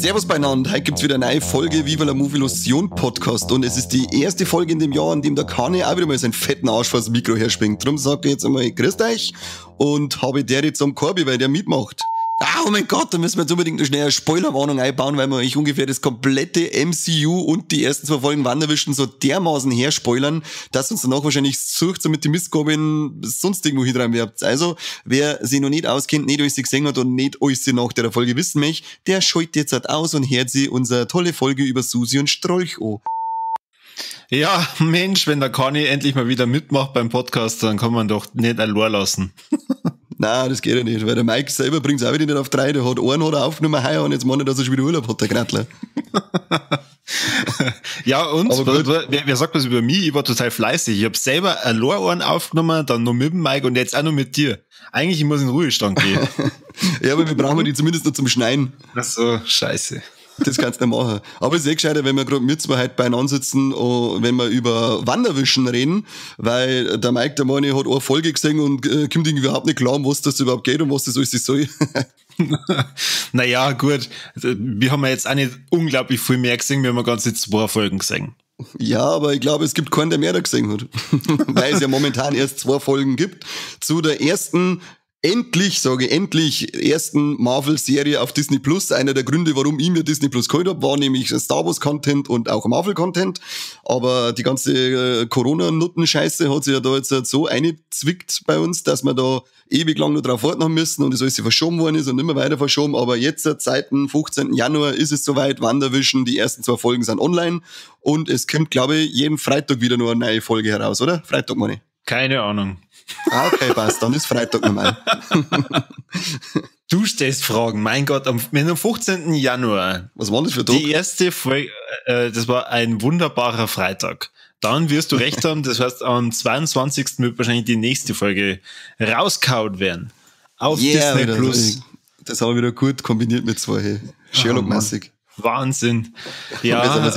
Servus beieinander, heute gibt's wieder eine neue Folge Viva la Movilusion Podcast und es ist die erste Folge in dem Jahr, in dem der Kane auch wieder mal seinen fetten Arsch vors Mikro herspringt. Drum sag ich jetzt einmal grüßt euch und habe der jetzt am Korbi, weil der mitmacht. Ah, oh mein Gott, da müssen wir jetzt unbedingt noch schnell eine Spoilerwarnung einbauen, weil wir euch ungefähr das komplette MCU und die ersten zwei Folgen WandaVision so dermaßen herspoilern, dass uns danach wahrscheinlich sucht, so mit die Mistgabeln sonst irgendwo hinreinwerft. Also, wer sich noch nicht auskennt, nicht alles gesehen hat und nicht alles nach der Folge wissen möchte, der schaltet jetzt halt aus und hört sich unsere tolle Folge über Susi und Strolch an. Ja, Mensch, wenn der Conny endlich mal wieder mitmacht beim Podcast, dann kann man doch nicht allein lassen. Nein, das geht ja nicht, weil der Mike selber bringt's auch wieder nicht auf drei, der hat einen hat er aufgenommen heuer und jetzt meint er, dass er schon wieder Urlaub hat, der Grattler. Ja, und wer sagt was über mich? Ich war total fleißig. Ich hab selber allein einen aufgenommen, dann noch mit dem Mike und jetzt auch noch mit dir. Eigentlich, ich muss in den Ruhestand gehen. Ja, aber wir brauchen die zumindest noch zum Schneiden. Ach so, scheiße. Das kannst du nicht machen. Aber es ist eh gescheiter, wenn wir gerade mit zwei heute beieinander sitzen, wenn wir über WandaVision reden, weil der Mike, der meine, hat eine Folge gesehen und kommt irgendwie überhaupt nicht klar, um was das überhaupt geht und was das alles soll. Naja, gut. Wir haben ja jetzt auch nicht unglaublich viel mehr gesehen, wir haben ja ganze 2 Folgen gesehen. Ja, aber ich glaube, es gibt keinen, der mehr da gesehen hat. Weil es ja momentan erst 2 Folgen gibt. Zu der ersten, endlich, sage ich, endlich, ersten Marvel-Serie auf Disney Plus. Einer der Gründe, warum ich mir Disney Plus geholt hab, war nämlich Star Wars-Content und auch Marvel-Content. Aber die ganze Corona-Nutten-Scheiße hat sich ja da jetzt so eingezwickt bei uns, dass wir da ewig lang noch drauf warten haben müssen und das alles verschoben worden ist und immer weiter verschoben. Aber jetzt, seit dem 15. Januar, ist es soweit. WandaVision, die ersten 2 Folgen sind online. Und es kommt, glaube ich, jeden Freitag wieder nur eine neue Folge heraus, oder? Freitag, meine ich. Keine Ahnung. Ah, okay, passt. Dann ist Freitag normal. Du stellst Fragen. Mein Gott, am 15. Januar. Was war das für ein Tag? Die erste Folge, das war ein wunderbarer Freitag. Dann wirst du recht haben, das heißt, am 22. wird wahrscheinlich die nächste Folge rauskaut werden. Auf Disney Plus. Das haben wir wieder gut kombiniert mit zwei. Hey. Sherlock-mäßig. Wahnsinn. Ja.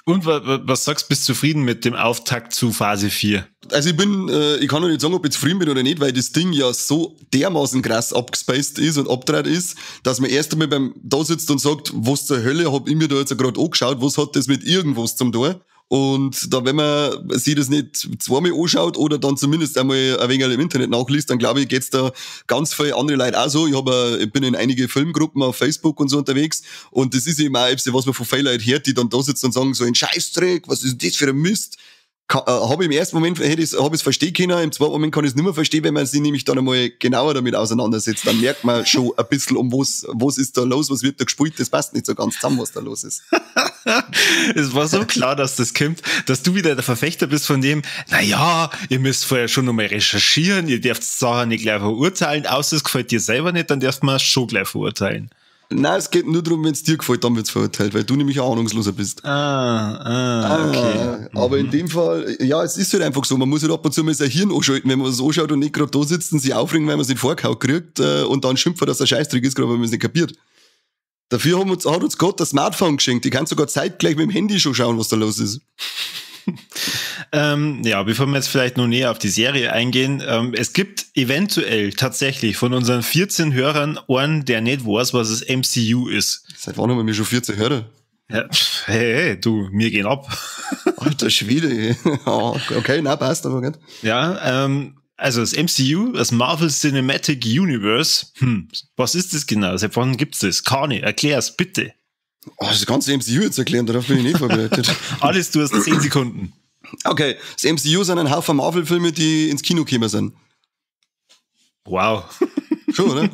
Und was sagst du, bist du zufrieden mit dem Auftakt zu Phase 4? Also ich bin, ich kann noch nicht sagen, ob ich zufrieden bin oder nicht, weil das Ding ja so dermaßen krass abgespaced ist und abgedreht ist, dass man erst einmal beim da sitzt und sagt, was zur Hölle hab ich mir da jetzt gerade angeschaut, was hat das mit irgendwas zum tun? Und da, wenn man sich das nicht zweimal anschaut oder dann zumindest einmal ein wenig im Internet nachliest, dann glaube ich, geht's da ganz viele andere Leute auch so. Ich bin in einige Filmgruppen auf Facebook und so unterwegs und das ist eben auch etwas, was man von vielen Leuten hört, die dann da sitzen und sagen, so ein Scheißdreck, was ist denn das für ein Mist? Habe ich im ersten Moment, hätte ich's, hab ich's verstehen können, im zweiten Moment kann ich es nicht mehr verstehen, wenn man sich nämlich dann einmal genauer damit auseinandersetzt. Dann merkt man schon ein bisschen, um was ist da los, was wird da gespielt, das passt nicht so ganz zusammen, was da los ist. Es war so klar, dass das kommt, dass du wieder der Verfechter bist von dem, naja, ihr müsst vorher schon nochmal recherchieren, ihr dürft Sachen nicht gleich verurteilen, außer es gefällt dir selber nicht, dann darfst man es schon gleich verurteilen. Nein, es geht nur darum, wenn es dir gefällt, dann wird's verurteilt, weil du nämlich auch ahnungsloser bist. Okay. Aber in dem Fall, ja, es ist halt einfach so, man muss halt ab und zu mal sein Hirn anschalten, wenn man was anschaut und nicht gerade da sitzen, sich aufregen, weil man es nicht vorgehauen kriegt und dann schimpfen, dass der Scheißdreck ist, gerade weil man es nicht kapiert. Dafür hat uns Gott das Smartphone geschenkt. Ich kann sogar zeitgleich mit dem Handy schon schauen, was da los ist. Ja, bevor wir jetzt vielleicht noch näher auf die Serie eingehen, es gibt eventuell tatsächlich von unseren 14 Hörern einen, der nicht weiß, was das MCU ist. Seit wann haben wir schon 14 Hörer? Ja, hey, du, wir gehen ab. Alter Schwede. Okay, na passt aber nicht. Ja, also das MCU, das Marvel Cinematic Universe, was ist das genau? Seit wann gibt's das? Kani, erklär's bitte. Oh, das ganze MCU jetzt erklären, darauf bin ich nicht vorbereitet. Alles, du hast 10 Sekunden. Okay, das MCU sind ein Haufen Marvel-Filme, die ins Kino gekommen sind. Wow. Schon, oder?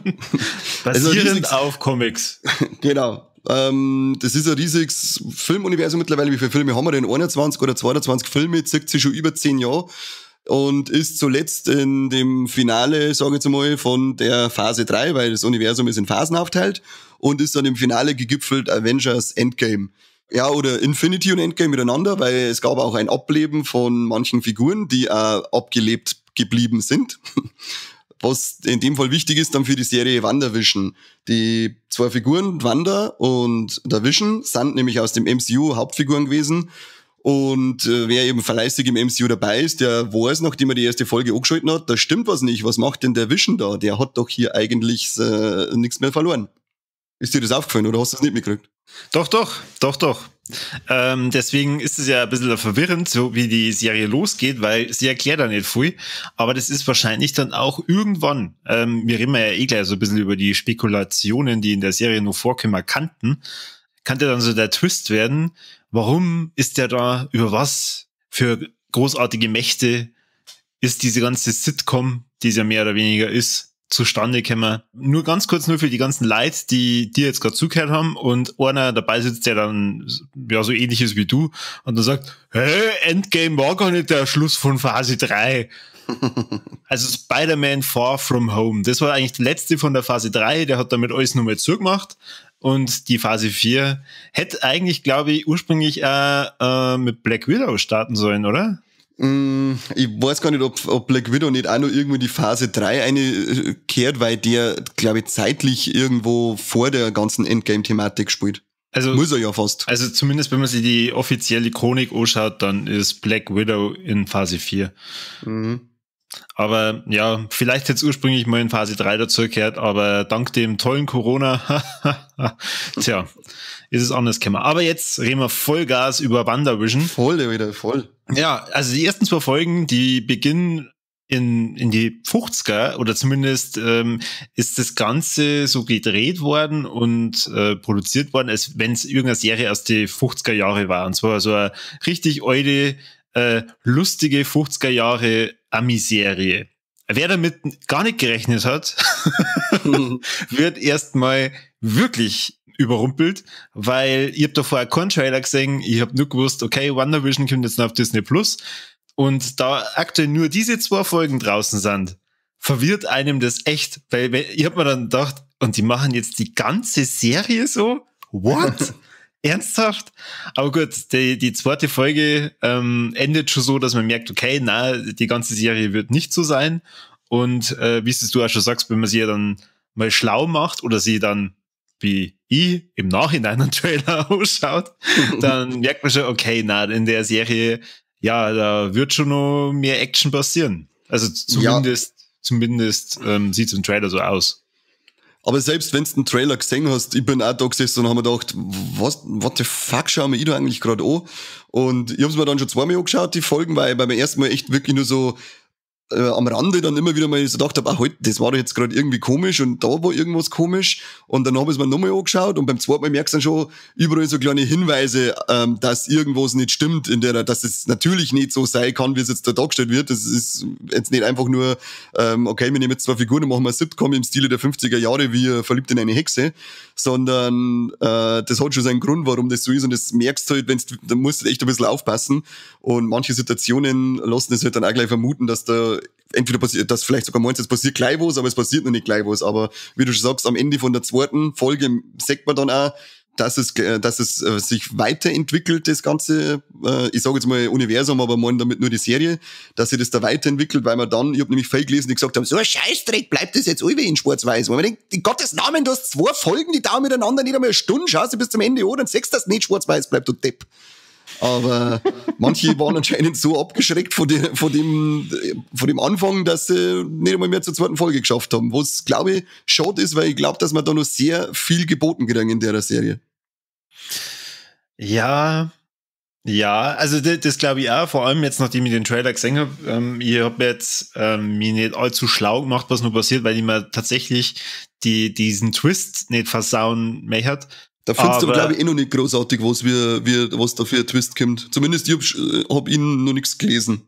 Basierend auf Comics. Genau. Das ist ein riesiges Filmuniversum mittlerweile. Wie viele Filme haben wir denn? 21 oder 22 Filme, zieht sich schon über 10 Jahre. Und ist zuletzt in dem Finale, sage ich jetzt mal, von der Phase 3, weil das Universum ist in Phasen aufteilt, und ist dann im Finale gegipfelt Avengers Endgame. Ja, oder Infinity und Endgame miteinander, weil es gab auch ein Ableben von manchen Figuren, die auch abgelebt geblieben sind. Was in dem Fall wichtig ist dann für die Serie WandaVision. Die zwei Figuren, Wanda und der Vision, sind nämlich aus dem MCU Hauptfiguren gewesen. Und wer eben fleißig im MCU dabei ist, der weiß, nachdem er die erste Folge angeschalten hat, da stimmt was nicht. Was macht denn der Vision da? Der hat doch hier eigentlich nichts mehr verloren. Ist dir das aufgefallen oder hast du das nicht mitgekriegt? Doch, doch, doch, doch. Deswegen ist es ja ein bisschen verwirrend, so wie die Serie losgeht, weil sie erklärt da nicht viel. Aber das ist wahrscheinlich dann auch irgendwann. Wir reden ja eh gleich so ein bisschen über die Spekulationen, die in der Serie noch vorkommen kannten. Kann der dann so der Twist werden? Warum ist der da? Über was für großartige Mächte ist diese ganze Sitcom, die es ja mehr oder weniger ist, zustande gekommen? Nur ganz kurz, nur für die ganzen Leute, die dir jetzt gerade zugehört haben und einer dabei sitzt, der dann ja so ähnlich ist wie du und dann sagt, hey, Endgame war gar nicht der Schluss von Phase 3. Also Spider-Man Far From Home, das war eigentlich der letzte von der Phase 3, der hat damit alles nochmal zugemacht. Und die Phase 4 hätte eigentlich, glaube ich, ursprünglich mit Black Widow starten sollen, oder? Ich weiß gar nicht, ob Black Widow nicht auch noch irgendwo in die Phase 3 einkehrt, weil der, glaube ich, zeitlich irgendwo vor der ganzen Endgame-Thematik spielt. Also, muss er ja fast. Also zumindest, wenn man sich die offizielle Chronik anschaut, dann ist Black Widow in Phase 4. Mhm. Aber ja, vielleicht hätte es ursprünglich mal in Phase 3 dazu gehört, aber dank dem tollen Corona, tja, ist es anders gekommen. Aber jetzt reden wir Vollgas über WandaVision. Voll, wieder, voll. Ja, also die ersten zwei Folgen, die beginnen in die 50er, oder zumindest ist das Ganze so gedreht worden und produziert worden, als wenn es irgendeine Serie aus den 50er Jahre war. Und zwar so eine richtig alte, lustige 50er Jahre Ami-Serie. Wer damit gar nicht gerechnet hat, wird erstmal wirklich überrumpelt, weil ich hab da vorher keinen Trailer gesehen, ich hab nur gewusst, okay, WandaVision kommt jetzt noch auf Disney Plus und da aktuell nur diese zwei Folgen draußen sind, verwirrt einem das echt, weil ich hab mir dann gedacht, und die machen jetzt die ganze Serie so? What? Ernsthaft? Aber gut, die zweite Folge endet schon so, dass man merkt, okay, na, die ganze Serie wird nicht so sein. Und wie es du auch schon sagst, wenn man sie ja dann mal schlau macht oder sie dann, wie ich, im Nachhinein einen Trailer ausschaut, dann merkt man schon, okay, na, in der Serie, ja, da wird schon noch mehr Action passieren. Also zumindest sieht es im Trailer so aus. Aber selbst wenn du einen Trailer gesehen hast, ich bin auch da gesessen und hab mir gedacht, was, what the fuck schauen wir da eigentlich gerade an? Und ich hab's mir dann schon zweimal angeschaut, die Folgen, weil ich beim ersten Mal echt wirklich nur so am Rande dann immer wieder mal so gedacht hab, ah, halt, das war doch jetzt gerade irgendwie komisch und da war irgendwas komisch. Und dann hab ich's mir nochmal angeschaut und beim zweiten Mal merkst du dann schon überall so kleine Hinweise, dass irgendwas nicht stimmt, in der, dass es natürlich nicht so sein kann, wie es jetzt da dargestellt wird. Das ist jetzt nicht einfach nur, okay, wir nehmen jetzt zwei Figuren und machen mal Sitcom im Stile der 50er Jahre, wie verliebt in eine Hexe, sondern das hat schon seinen Grund, warum das so ist, und das merkst du halt, wenn's, da musst du echt ein bisschen aufpassen, und manche Situationen lassen es halt dann auch gleich vermuten, dass da entweder passiert, dass vielleicht sogar meinst, es passiert gleich was, aber es passiert noch nicht gleich was. Aber wie du schon sagst, am Ende von der zweiten Folge sagt man dann auch, dass es sich weiterentwickelt, das ganze, ich sage jetzt mal Universum, aber meine damit nur die Serie, dass sich das da weiterentwickelt, weil man dann, ich hab nämlich viel gelesen, die gesagt haben, so ein Scheißdreck, bleibt das jetzt alle in Schwarz-Weiß. Weil man denkt, in Gottes Namen, du hast zwei Folgen, die dauern miteinander nicht einmal eine Stunde, schaust du bis zum Ende an und siehst, dass es nicht schwarz-weiß bleibt, du Depp. Aber manche waren anscheinend so abgeschreckt von dem Anfang, dass sie nicht einmal mehr zur zweiten Folge geschafft haben. Was, glaube ich, schade ist, weil ich glaube, dass man da noch sehr viel geboten kriegen in der Serie. Ja, also das glaube ich auch, vor allem jetzt, nachdem ich den Trailer gesehen habe. Ich habe jetzt mich nicht allzu schlau gemacht, was noch passiert, weil ich mir tatsächlich diesen Twist nicht versauen möchte. Da findest du, glaube ich, eh noch nicht großartig, was da für ein Twist kommt. Zumindest ich hab ihn noch nichts gelesen.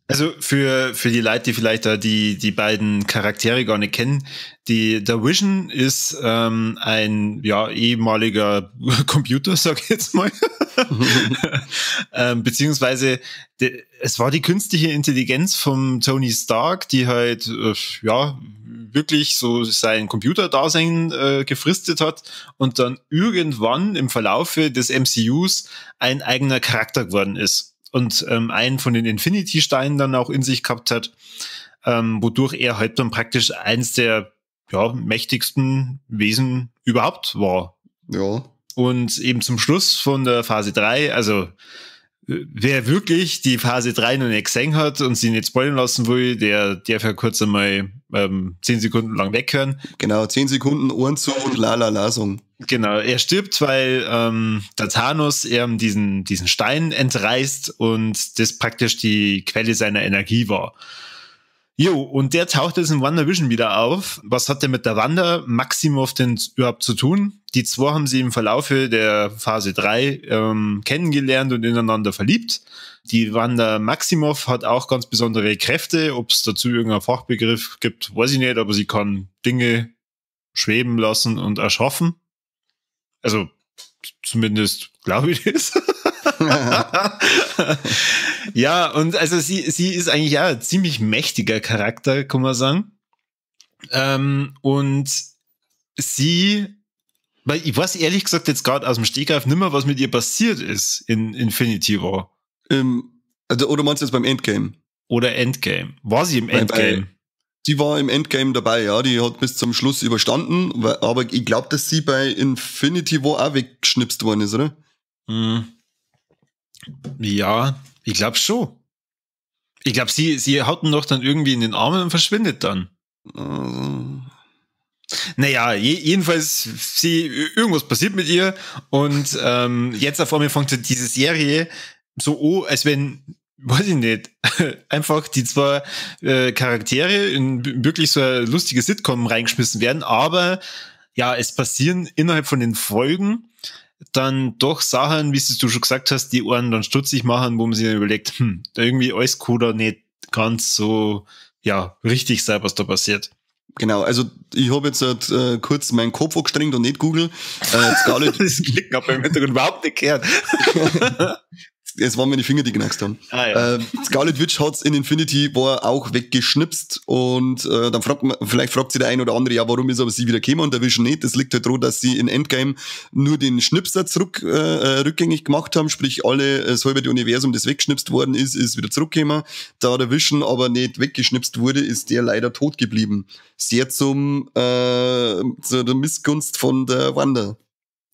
Also für die Leute, die vielleicht da die beiden Charaktere gar nicht kennen, der Vision ist ein ja ehemaliger Computer, sag ich jetzt mal. Beziehungsweise es war die künstliche Intelligenz vom Tony Stark, die halt ja wirklich so sein Computerdasein gefristet hat und dann irgendwann im Verlaufe des MCUs ein eigener Charakter geworden ist und einen von den Infinity-Steinen dann auch in sich gehabt hat. wodurch er halt dann praktisch eins der mächtigsten Wesen überhaupt war. Ja. Und eben zum Schluss von der Phase 3, also wer wirklich die Phase 3 noch nicht gesehen hat und sich nicht spoilern lassen will, der darf ja kurz einmal 10 Sekunden lang weghören. Genau, 10 Sekunden Ohren zu und la la la Song. Genau, er stirbt, weil der Thanos ihm diesen Stein entreißt und das praktisch die Quelle seiner Energie war. Jo, und der taucht jetzt in WandaVision wieder auf. Was hat der mit der Wanda Maximoff denn überhaupt zu tun? Die zwei haben sie im Verlaufe der Phase 3 kennengelernt und ineinander verliebt. Die Wanda Maximoff hat auch ganz besondere Kräfte. Ob es dazu irgendeinen Fachbegriff gibt, weiß ich nicht, aber sie kann Dinge schweben lassen und erschaffen. Also zumindest glaube ich das. Ja, und also sie ist eigentlich ja ein ziemlich mächtiger Charakter, kann man sagen. Und sie, weil ich weiß ehrlich gesagt jetzt gerade aus dem Stegreif nimmer, was mit ihr passiert ist in Infinity War. Also, oder meinst du jetzt beim Endgame? Oder Endgame. War sie im Endgame? Sie war im Endgame dabei, ja. Die hat bis zum Schluss überstanden, aber ich glaube, dass sie bei Infinity War auch weggeschnipst worden ist, oder? Hm. Ja, ich glaube schon. Ich glaube, sie haut ihn doch dann irgendwie in den Armen und verschwindet dann. Naja, jedenfalls, irgendwas passiert mit ihr und jetzt auf einmal fängt diese Serie so an, als wenn, weiß ich nicht, einfach die zwei Charaktere in wirklich so eine lustige Sitcom reingeschmissen werden, aber ja, es passieren innerhalb von den Folgen dann doch Sachen, wie du schon gesagt hast, die Ohren dann stutzig machen, wo man sich dann überlegt, da irgendwie alles kann da nicht ganz so, ja, richtig sein, was da passiert. Genau, also ich habe jetzt kurz meinen Kopf angestrengt und nicht Google. Scarlet das klingt aber im Hintergrund überhaupt nicht gehört. Es waren meine Finger, die geknackst haben. Ah, ja. Scarlet Witch hat's in Infinity War auch weggeschnipst und dann fragt man, vielleicht fragt sich der ein oder andere, ja, warum ist aber sie wieder gekommen und der Vision nicht. Das liegt halt daran, dass sie in Endgame nur den Schnipser zurück rückgängig gemacht haben, sprich alle das halbe Universum, das weggeschnipst worden ist, ist wieder zurückgekommen. Da der Vision aber nicht weggeschnipst wurde, ist der leider tot geblieben. Sehr zu der Missgunst von der Wanda.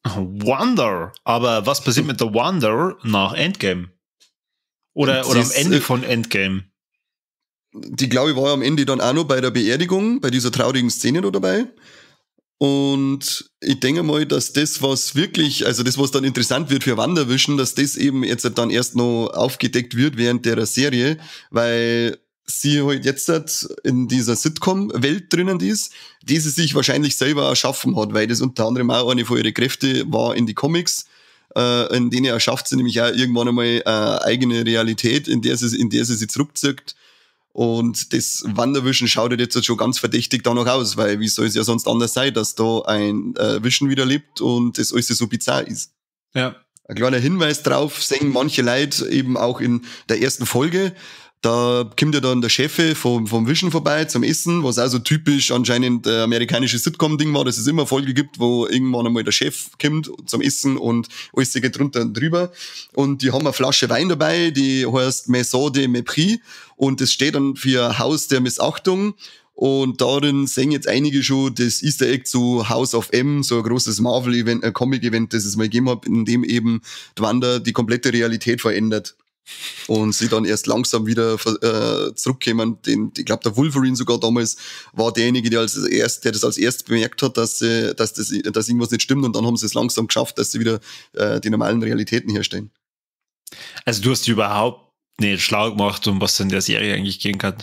Wanda. Aber was passiert mit der Wanda nach Endgame? Oder am Ende von Endgame? Die, glaube ich, war am Ende dann auch noch bei der Beerdigung, bei dieser traurigen Szene da dabei. Und ich denke mal, dass das, was wirklich, also das, was dann interessant wird für WandaVision, dass das eben jetzt dann erst noch aufgedeckt wird während der Serie, weil sie halt jetzt in dieser Sitcom-Welt drinnen ist, die sie sich wahrscheinlich selber erschaffen hat, weil das unter anderem auch eine von ihren Kräfte war in die Comics, in denen erschafft sie nämlich auch irgendwann einmal eine eigene Realität, in der sie sich zurückzieht. Und das WandaVision schaut halt jetzt schon ganz verdächtig danach aus, weil wie soll es ja sonst anders sein, dass da ein Vision wieder lebt und das alles so bizarr ist. Ja. Ein kleiner Hinweis drauf sehen manche Leute eben auch in der ersten Folge. Da kommt ja dann der Chef vom Vision vorbei zum Essen, was auch so typisch anscheinend amerikanische Sitcom-Ding war, dass es immer Folge gibt, wo irgendwann einmal der Chef kommt zum Essen und alles geht drunter und drüber. Und die haben eine Flasche Wein dabei, die heißt Maison de Mépris und das steht dann für Haus der Missachtung. Und darin sehen jetzt einige schon das Easter Egg zu House of M, so ein großes Marvel-Event, ein Comic-Event, das es mal gegeben hat, in dem eben die Wanda die komplette Realität verändert. Und sie dann erst langsam wieder zurückkämen. Ich glaube, der Wolverine sogar damals war derjenige, der das als erstes bemerkt hat, dass irgendwas nicht stimmt. Und dann haben sie es langsam geschafft, dass sie wieder die normalen Realitäten herstellen. Also du hast überhaupt nicht schlau gemacht, um was in der Serie eigentlich gehen kann.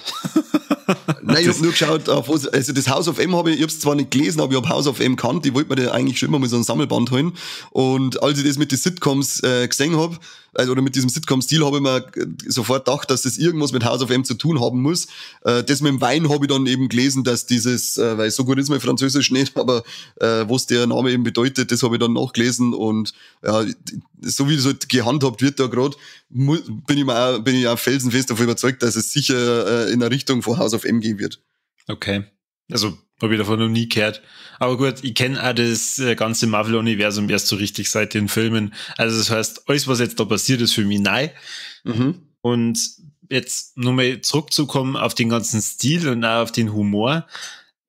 Nein, ich habe nur geschaut, auf was, also das House of M habe ich hab's zwar nicht gelesen, aber ich habe House of M gekannt, ich wollte mir da eigentlich schon immer mal so ein Sammelband holen. Und als ich das mit den Sitcoms gesehen habe, also oder mit diesem Sitcom-Stil, habe ich mir sofort gedacht, dass das irgendwas mit House of M zu tun haben muss. Das mit dem Wein habe ich dann eben gelesen, dass dieses, weil so gut ist mein Französisch nicht, aber was der Name eben bedeutet, das habe ich dann nachgelesen und ja, so wie das halt gehandhabt wird da gerade, bin ich auch felsenfest davon überzeugt, dass es sicher in der Richtung von House of M gehen wird. Okay. Also habe ich davon noch nie gehört. Aber gut, ich kenne auch das ganze Marvel-Universum erst so richtig seit den Filmen. Also das heißt, alles, was jetzt da passiert, ist für mich neu. Mhm. Und jetzt nochmal zurückzukommen auf den ganzen Stil und auch auf den Humor.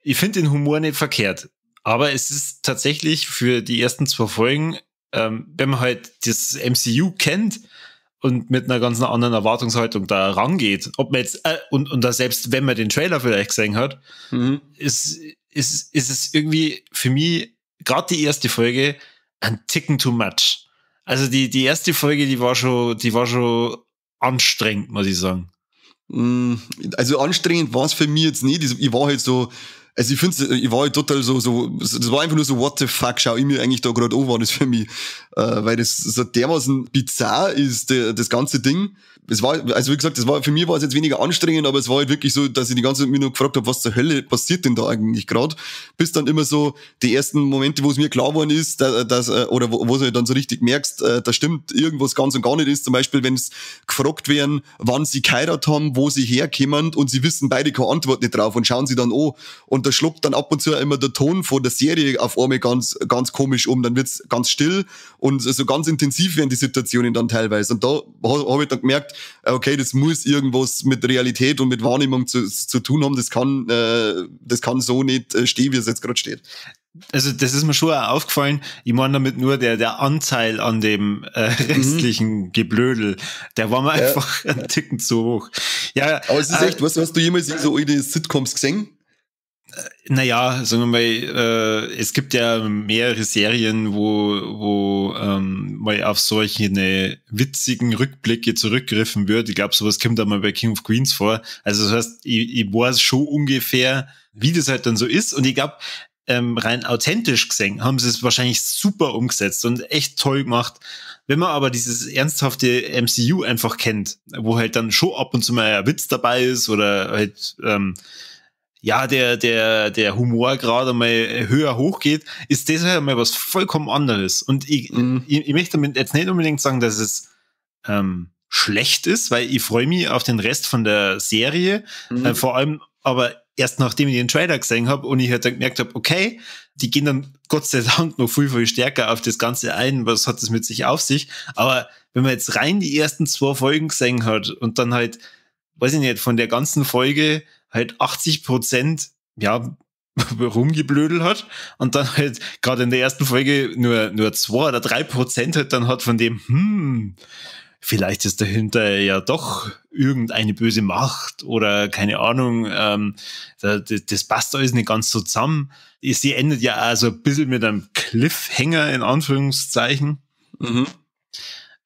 Ich finde den Humor nicht verkehrt, aber es ist tatsächlich für die ersten 2 Folgen, wenn man halt das MCU kennt und mit einer ganz anderen Erwartungshaltung da rangeht, ob man jetzt, und da selbst wenn man den Trailer vielleicht gesehen hat, ist es irgendwie für mich gerade die erste Folge ein Ticken too much. Also die erste Folge, die war schon anstrengend, muss ich sagen. Also anstrengend war es für mich jetzt nicht. Ich war halt so, also ich finde, ich war halt total so, das war einfach nur so, what the fuck, schau ich mir eigentlich da gerade an, war das für mich, weil das so dermaßen bizarr ist, das ganze Ding. Es war, also wie gesagt, das war, für mich war es jetzt weniger anstrengend, aber es war halt wirklich so, dass ich die ganze Zeit mich nur gefragt habe, was zur Hölle passiert denn da eigentlich gerade? Bis dann immer so die ersten Momente, wo es mir klar geworden ist, dass, oder wo du halt dann so richtig merkst, da stimmt irgendwas ganz und gar nicht ist. Zum Beispiel, wenn es gefragt werden, wann sie geheiratet haben, wo sie herkommen und sie wissen beide keine Antwort nicht drauf und schauen sie dann an. Und da schluckt dann ab und zu immer der Ton von der Serie auf einmal ganz, ganz komisch um. Dann wird's ganz still und so ganz intensiv werden die Situationen dann teilweise. Und da habe ich dann gemerkt, okay, das muss irgendwas mit Realität und mit Wahrnehmung zu tun haben. Das kann so nicht stehen, wie es jetzt gerade steht. Also das ist mir schon auch aufgefallen. Ich meine damit nur der Anteil an dem restlichen Geblödel, der war mir einfach ein Ticken zu hoch. Ja, aber es ist echt, was, hast du jemals so alte Sitcoms gesehen? Naja, sagen wir mal, es gibt ja mehrere Serien, wo mal auf solche witzigen Rückblicke zurückgegriffen wird. Ich glaube, sowas kommt auch mal bei King of Queens vor. Also das heißt, ich weiß schon ungefähr, wie das halt dann so ist. Und ich glaube, rein authentisch gesehen haben sie es wahrscheinlich super umgesetzt und echt toll gemacht. Wenn man aber dieses ernsthafte MCU einfach kennt, wo halt dann schon ab und zu mal ein Witz dabei ist oder halt ja, der Humor gerade mal höher hochgeht, ist das halt mal was vollkommen anderes. Und ich möchte damit jetzt nicht unbedingt sagen, dass es schlecht ist, weil ich freue mich auf den Rest von der Serie, vor allem aber erst nachdem ich den Trailer gesehen habe und ich halt dann gemerkt habe, okay, die gehen dann Gott sei Dank noch viel, viel stärker auf das Ganze ein, was hat das mit sich auf sich. Aber wenn man jetzt rein die ersten 2 Folgen gesehen hat und dann halt, weiß ich nicht, von der ganzen Folge halt 80% ja, rumgeblödelt hat und dann halt gerade in der ersten Folge nur 2 oder 3% halt dann hat von dem, vielleicht ist dahinter ja doch irgendeine böse Macht oder keine Ahnung, das passt alles nicht ganz so zusammen. Sie endet ja auch so ein bisschen mit einem Cliffhanger in Anführungszeichen.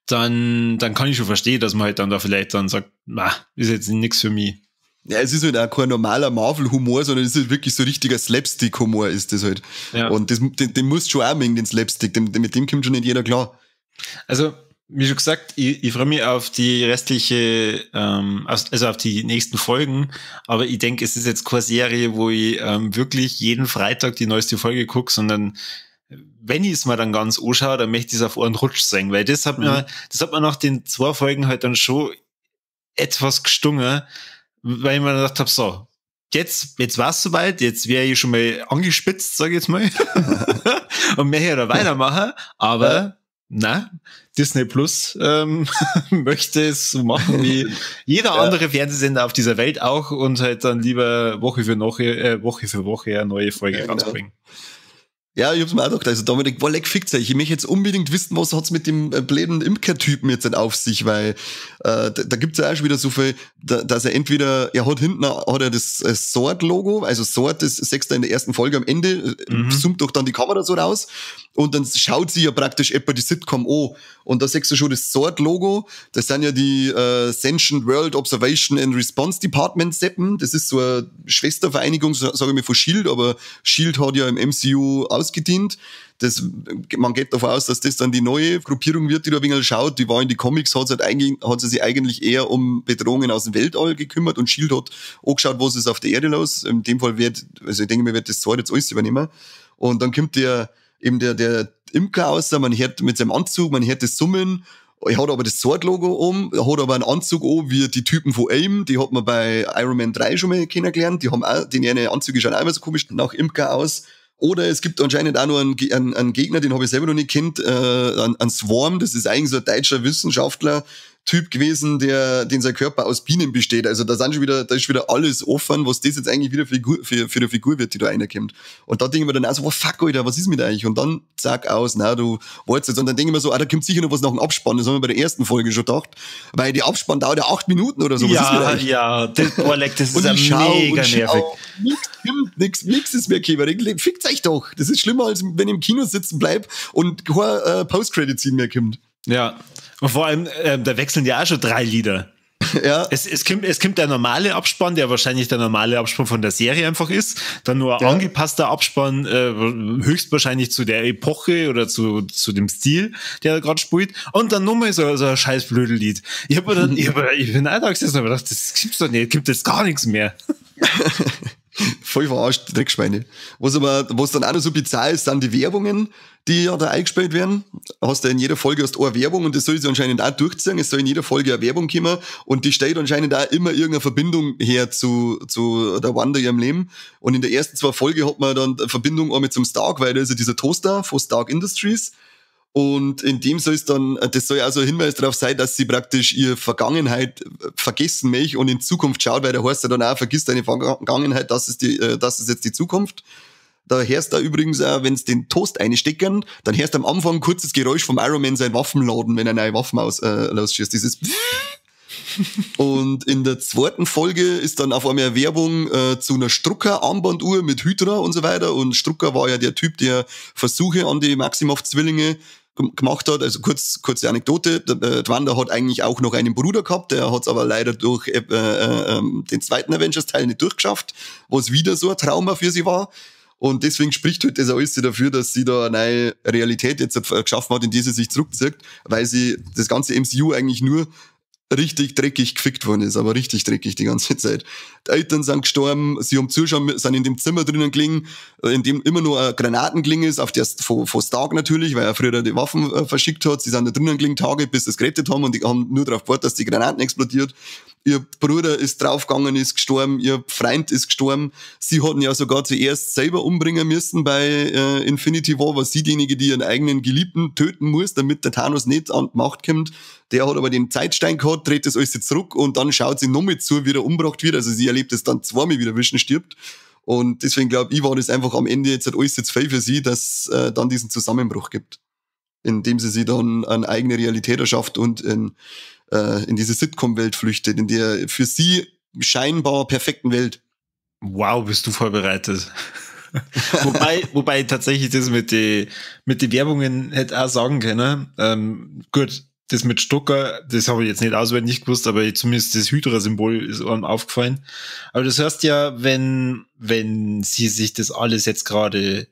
Dann kann ich schon verstehen, dass man halt dann da vielleicht dann sagt, na, ist jetzt nichts für mich. Ja, es ist halt auch kein normaler Marvel-Humor, sondern es ist halt wirklich so richtiger Slapstick-Humor ist das halt. Ja. Und das, den musst du schon auch mögen, den Slapstick, mit dem kommt schon nicht jeder klar. Also, wie schon gesagt, ich freue mich auf die restliche, also auf die nächsten Folgen, aber ich denke, es ist jetzt keine Serie, wo ich wirklich jeden Freitag die neueste Folge gucke, sondern wenn ich es mal dann ganz anschaue, dann möchte ich es auf einen Rutsch sehen, weil das hat mir, das hat mir nach den 2 Folgen halt dann schon etwas gestungen, weil ich mir gedacht habe, so, jetzt war's soweit, jetzt wäre ich schon mal angespitzt, sage ich jetzt mal, und mehr hier da weitermachen, aber na, Disney Plus möchte es so machen wie jeder andere Fernsehsender auf dieser Welt auch und halt dann lieber Woche für Woche eine neue Folge rausbringen. Ja, ich hab's mir auch gedacht. Also da hab ich gedacht, boah, leck, fickt's euch. Ich möchte jetzt unbedingt wissen, was hat's mit dem blöden Imker-Typen jetzt denn auf sich, weil da gibt's ja auch schon wieder so viel, dass er entweder, er hat hinten hat er das Sword-Logo, also Sword, das sechste in der ersten Folge am Ende, zoomt doch dann die Kamera so raus und dann schaut sie ja praktisch etwa die Sitcom an. Und da siehst du schon das Sword-Logo, das sind ja die Sentient World Observation and Response Department Seppen, das ist so eine Schwestervereinigung, sage ich mal, von SHIELD, aber SHIELD hat ja im MCU ausgedient. Das, man geht davon aus, dass das dann die neue Gruppierung wird, die da ein wenig schaut. Die war in die Comics, hat sie sich eigentlich eher um Bedrohungen aus dem Weltall gekümmert und SHIELD hat angeschaut, was ist auf der Erde los. In dem Fall wird, also ich denke mir, wird das Sword jetzt alles übernehmen. Und dann kommt der Imker aus, man hört mit seinem Anzug, man hört das Summen. Er hat aber das Sword-Logo um, er hat aber einen Anzug an, wie die Typen von AIM, die hat man bei Iron Man 3 schon mal kennengelernt, die haben auch, die eine Anzüge schauen auch immer so komisch nach Imker aus. Oder es gibt anscheinend auch noch einen Gegner, den habe ich selber noch nicht kennt, einen Swarm, das ist eigentlich so ein deutscher Wissenschaftler, Typ gewesen, der, den sein Körper aus Bienen besteht. Also da sind schon wieder, da ist wieder alles offen, was das jetzt eigentlich wieder für eine Figur wird, die da reinkommt. Und da denke ich mir dann auch so, oh fuck, Alter, was ist mit eigentlich? Und dann zack, aus, na, du wolltest jetzt. Und dann denke ich mir so, ah, da kommt sicher noch was nach dem Abspann. Das haben wir bei der ersten Folge schon gedacht. Weil die Abspann dauert ja 8 Minuten oder so. Was ja, ist mit eigentlich? Ja, das, boah, leck, das ist und ja mega nervig. Nix kommt, nix ist mehr gekommen. Fickt euch doch. Das ist schlimmer, als wenn ich im Kino sitzen bleib und kein Post-Credit-Scene mehr kommt. Ja, und vor allem, da wechseln ja auch schon 3 Lieder. Ja. Es kommt der normale Abspann, der wahrscheinlich der normale Abspann von der Serie einfach ist. Dann nur ein angepasster Abspann, höchstwahrscheinlich zu der Epoche oder zu dem Stil, der da gerade spielt. Und dann nochmal so ein scheiß Blödel-Lied. Ich bin auch da gesessen und hab gedacht, das gibt's doch nicht, gibt jetzt gar nichts mehr. Voll verarscht, Dreckschweine. Was dann auch noch so bizarr ist, sind die Werbungen, die ja da eingespielt werden. Hast du in jeder Folge hast eine Werbung und das soll sie anscheinend auch durchziehen. Es soll in jeder Folge eine Werbung kommen und die stellt anscheinend auch immer irgendeine Verbindung her zu der Wanda ihrem Leben. Und in der ersten 2 Folge hat man dann eine Verbindung auch mit zum Stark, weil da ist ja dieser Toaster von Stark Industries. Und in dem soll es dann, das soll ja auch so ein Hinweis darauf sein, dass sie praktisch ihre Vergangenheit vergessen möchte und in Zukunft schaut, weil der heißt ja dann auch, vergiss deine Vergangenheit, das ist jetzt die Zukunft. Da hörst du übrigens auch, wenn sie den Toast einstecken, dann hörst du am Anfang ein kurzes Geräusch vom Iron Man sein Waffenladen, wenn er neue Waffen losschießt. Dieses Und in der zweiten Folge ist dann auf einmal eine Werbung zu einer Strucker-Armbanduhr mit Hydra und so weiter. Und Strucker war ja der Typ, der Versuche an die Maximoff-Zwillinge gemacht hat. Also kurze Anekdote. Die Wanda hat eigentlich auch noch einen Bruder gehabt, der hat es aber leider durch den zweiten Avengers-Teil nicht durchgeschafft, was wieder so ein Trauma für sie war. Und deswegen spricht halt das alles dafür, dass sie da eine neue Realität jetzt geschaffen hat, in die sie sich zurückzieht, weil sie das ganze MCU eigentlich nur richtig dreckig gefickt worden ist, aber richtig dreckig die ganze Zeit. Die Eltern sind gestorben, sie haben Zuschauer, sind in dem Zimmer drinnen gelegen, in dem immer nur eine Granaten ist, auf der von Stark natürlich, weil er früher die Waffen verschickt hat. Sie sind da drinnen gelegen Tage, bis sie es gerettet haben und die haben nur darauf gewartet, dass die Granaten explodiert. Ihr Bruder ist draufgegangen, ist gestorben, ihr Freund ist gestorben. Sie hatten ja sogar zuerst selber umbringen müssen bei Infinity War, war sie diejenige, die ihren eigenen Geliebten töten muss, damit der Thanos nicht an die Macht kommt. Der hat aber den Zeitstein gehabt, dreht das alles zurück und dann schaut sie nochmal zu, wie er umgebracht wird. Also sie erlebt es dann zweimal wieder, wie stirbt. Und deswegen glaube ich, war das einfach am Ende jetzt halt alles jetzt feil für sie, dass dann diesen Zusammenbruch gibt, in dem sie sich dann eine eigene Realität erschafft und in diese Sitcom-Welt flüchtet, in der für sie scheinbar perfekten Welt. Wow, bist du vorbereitet. wobei tatsächlich das mit den Werbungen hätte auch sagen können. Gut, das mit Strucker, das habe ich jetzt nicht auswendig gewusst, aber zumindest das Hydra-Symbol ist einem aufgefallen. Aber das heißt ja, wenn sie sich das alles jetzt gerade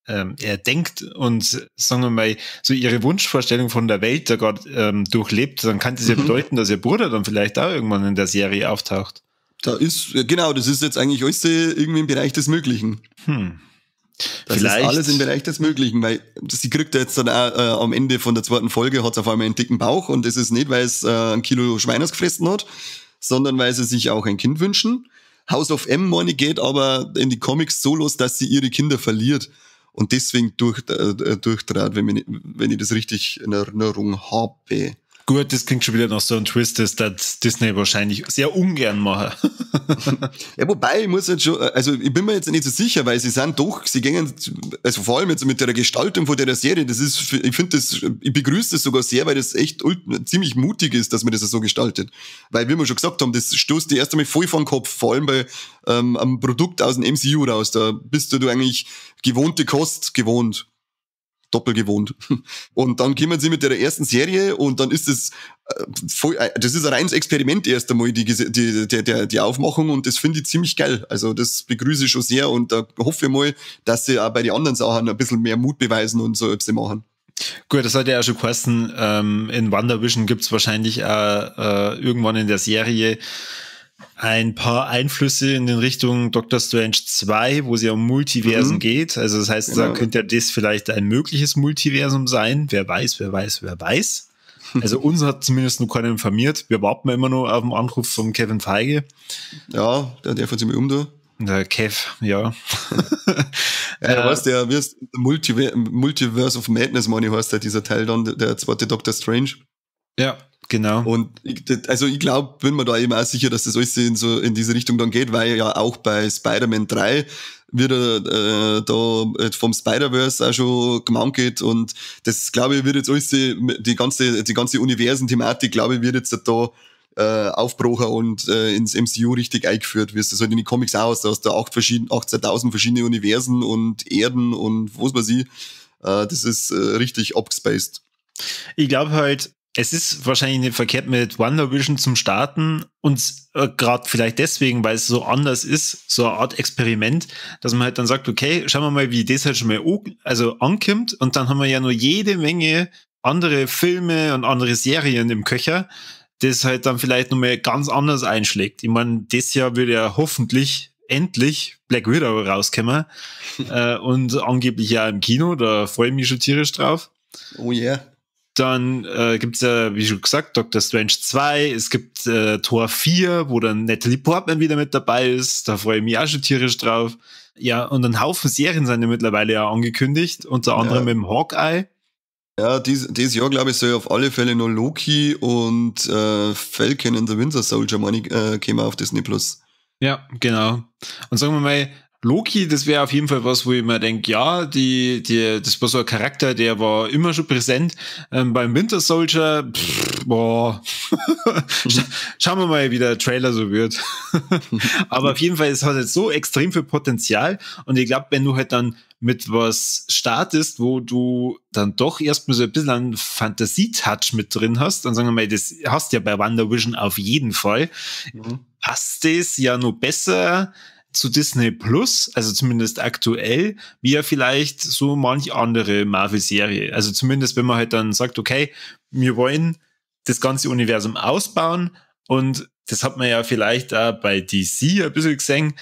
erdenkt und, sagen wir mal, so ihre Wunschvorstellung von der Welt da gerade durchlebt, dann kann das ja bedeuten, dass ihr Bruder dann vielleicht auch irgendwann in der Serie auftaucht. Da ist, genau, das ist jetzt eigentlich alles irgendwie im Bereich des Möglichen. Das vielleicht ist alles im Bereich des Möglichen, weil sie kriegt ja jetzt dann auch am Ende von der zweiten Folge hat sie auf einmal einen dicken Bauch und das ist nicht, weil es ein Kilo Schweiners gefressen hat, sondern weil sie sich auch ein Kind wünschen. House of M, meine ich, geht aber in die Comics so los, dass sie ihre Kinder verliert und deswegen durchtrat, wenn ich das richtig in Erinnerung habe. Gut, das klingt schon wieder nach so einem Twist, das Disney wahrscheinlich sehr ungern machen. Ja, wobei, ich muss jetzt schon, also ich bin mir jetzt nicht so sicher, weil sie sind doch, sie gehen, also vor allem jetzt mit der Gestaltung von der Serie, das ist, ich finde das, ich begrüße das sogar sehr, weil das echt ziemlich mutig ist, dass man das so gestaltet. Weil, wie wir schon gesagt haben, das stoßt dir erst einmal voll vor den Kopf, vor allem bei einem Produkt aus dem MCU raus, da bist du eigentlich gewohnte Kost gewohnt. Doppelgewohnt. Und dann kommen sie mit der ersten Serie und dann ist es voll, das ist ein reines Experiment erst einmal, die Aufmachung, und das finde ich ziemlich geil. Also das begrüße ich schon sehr und da hoffe ich mal, dass sie auch bei den anderen Sachen ein bisschen mehr Mut beweisen und so etwas machen. Gut, das hat ja auch schon geheißen, in WandaVision gibt's wahrscheinlich auch irgendwann in der Serie ein paar Einflüsse in den Richtung Doctor Strange 2, wo es ja um Multiversen geht. Also das heißt, genau, da könnte ja das vielleicht ein mögliches Multiversum sein. Wer weiß, wer weiß, wer weiß. Also uns hat zumindest noch keiner informiert. Wir warten immer noch auf den Anruf von Kevin Feige. Ja, der darf uns immer um da. Der Kev, ja. Ja, du weißt ja, wie ist Multiverse of Madness, meine ich, heißt ja dieser Teil dann, der zweite Doctor Strange. Ja. Genau. Und ich glaube, bin mir da eben auch sicher, dass das alles in diese Richtung dann geht, weil ja auch bei Spider-Man 3 wieder da vom Spider-Verse auch schon gemacht geht und das, glaube ich, wird jetzt alles die ganze Universen-Thematik, glaube ich, wird jetzt da aufgebrochen und ins MCU richtig eingeführt, wie es das halt in die Comics auch aus, da hast du 18.000 verschiedene Universen und Erden und was weiß ich. Das ist richtig abgespaced. Ich glaube halt, es ist wahrscheinlich nicht verkehrt mit WandaVision zum Starten und gerade vielleicht deswegen, weil es so anders ist, so eine Art Experiment, dass man halt dann sagt, okay, schauen wir mal, wie das halt schon mal ankommt und dann haben wir ja nur jede Menge andere Filme und andere Serien im Köcher, das halt dann vielleicht nochmal ganz anders einschlägt. Ich meine, das Jahr würde ja hoffentlich endlich Black Widow rauskommen und angeblich ja im Kino, da freue ich mich schon tierisch drauf. Oh yeah. Dann gibt's ja, wie schon gesagt, Doctor Strange 2, es gibt Thor 4, wo dann Natalie Portman wieder mit dabei ist, da freue ich mich auch schon tierisch drauf. Ja, und ein Haufen Serien sind ja mittlerweile ja angekündigt, unter anderem mit dem Hawkeye. Ja, dieses Jahr, glaube ich, soll auf alle Fälle noch Loki und Falcon and the Winter Soldier, meine ich, kämen auf Disney Plus. Ja, genau. Und sagen wir mal, Loki, das wäre auf jeden Fall was, wo ich mir denke, ja, das war so ein Charakter, der war immer schon präsent. Beim Winter Soldier, boah, schauen wir mal, wie der Trailer so wird. Aber auf jeden Fall, es hat jetzt so extrem viel Potenzial und ich glaube, wenn du halt dann mit was startest, wo du dann doch erstmal so ein bisschen einen Fantasie-Touch mit drin hast, dann sagen wir mal, das hast du ja bei WandaVision auf jeden Fall, passt es ja noch besser zu Disney Plus, also zumindest aktuell, wie ja vielleicht so manch andere Marvel-Serie. Also zumindest, wenn man halt dann sagt, okay, wir wollen das ganze Universum ausbauen und das hat man ja vielleicht auch bei DC ein bisschen gesehen,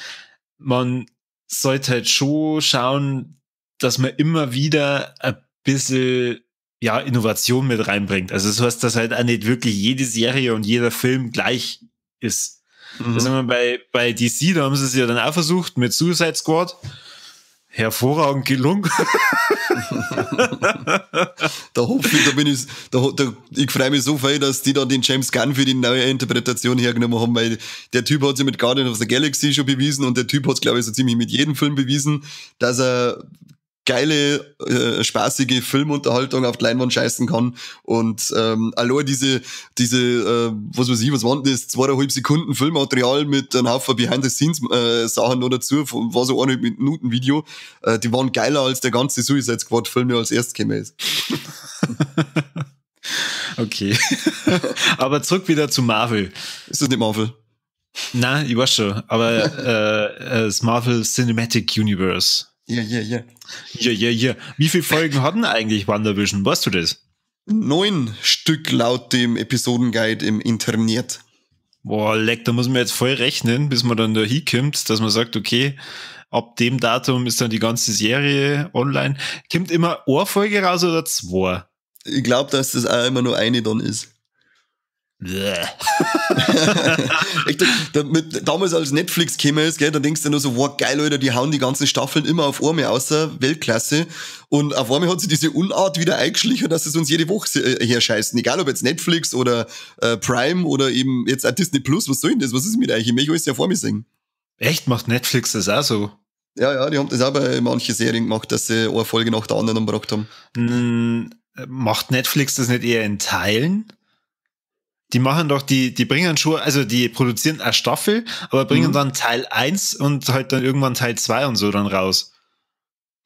man sollte halt schon schauen, dass man immer wieder ein bisschen ja, Innovation mit reinbringt. Also das heißt, dass halt auch nicht wirklich jede Serie und jeder Film gleich ist. Das haben wir bei DC, da haben sie es ja dann auch versucht mit Suicide Squad. Hervorragend gelungen. Da hoffe ich, da bin ich, da, da, ich freue mich so viel, dass die da den James Gunn für die neue Interpretation hergenommen haben, weil der Typ hat sich mit Guardians of the Galaxy schon bewiesen und der Typ hat es, glaube ich, so ziemlich mit jedem Film bewiesen, dass er geile, spaßige Filmunterhaltung auf die Leinwand scheißen kann und allein diese was weiß ich, was waren das, 2,5 Sekunden Filmmaterial mit einem Haufen Behind-the-Scenes Sachen noch dazu, war so 1,5 Minuten Video, die waren geiler als der ganze Suicide Squad Film, der als erstes gekommen ist. Okay. Aber zurück wieder zu Marvel. Ist das nicht Marvel? Nein, ich weiß schon, aber das Marvel Cinematic Universe. Ja, ja, ja. Ja, ja, ja. Wie viele Folgen hat denn eigentlich WandaVision? Weißt du das? 9 Stück laut dem Episodenguide im Internet. Boah, leck, da muss man jetzt voll rechnen, bis man dann da hinkommt, dass man sagt, okay, ab dem Datum ist dann die ganze Serie online. Kommt immer eine Folge raus oder 2? Ich glaub, dass das auch immer nur eine dann ist. Echt, damals als Netflix gekommen ist, gell, da denkst du nur so, wow, geil, Alter, die hauen die ganzen Staffeln immer auf einmal außer Weltklasse. Und auf einmal hat sich diese Unart wieder eingeschlichen, dass es uns jede Woche herscheißen. Egal ob jetzt Netflix oder Prime oder eben jetzt auch Disney Plus, was soll denn das? Was ist mit euch? Ich möchte alles ja vor mir sehen. Echt? Macht Netflix das auch so? Ja, ja, die haben das auch bei manchen Serien gemacht, dass sie eine Folge nach der anderen gebracht haben. Macht Netflix das nicht eher in Teilen? Die machen doch, die bringen schon, also die produzieren eine Staffel, aber bringen dann Teil 1 und halt dann irgendwann Teil 2 und so dann raus.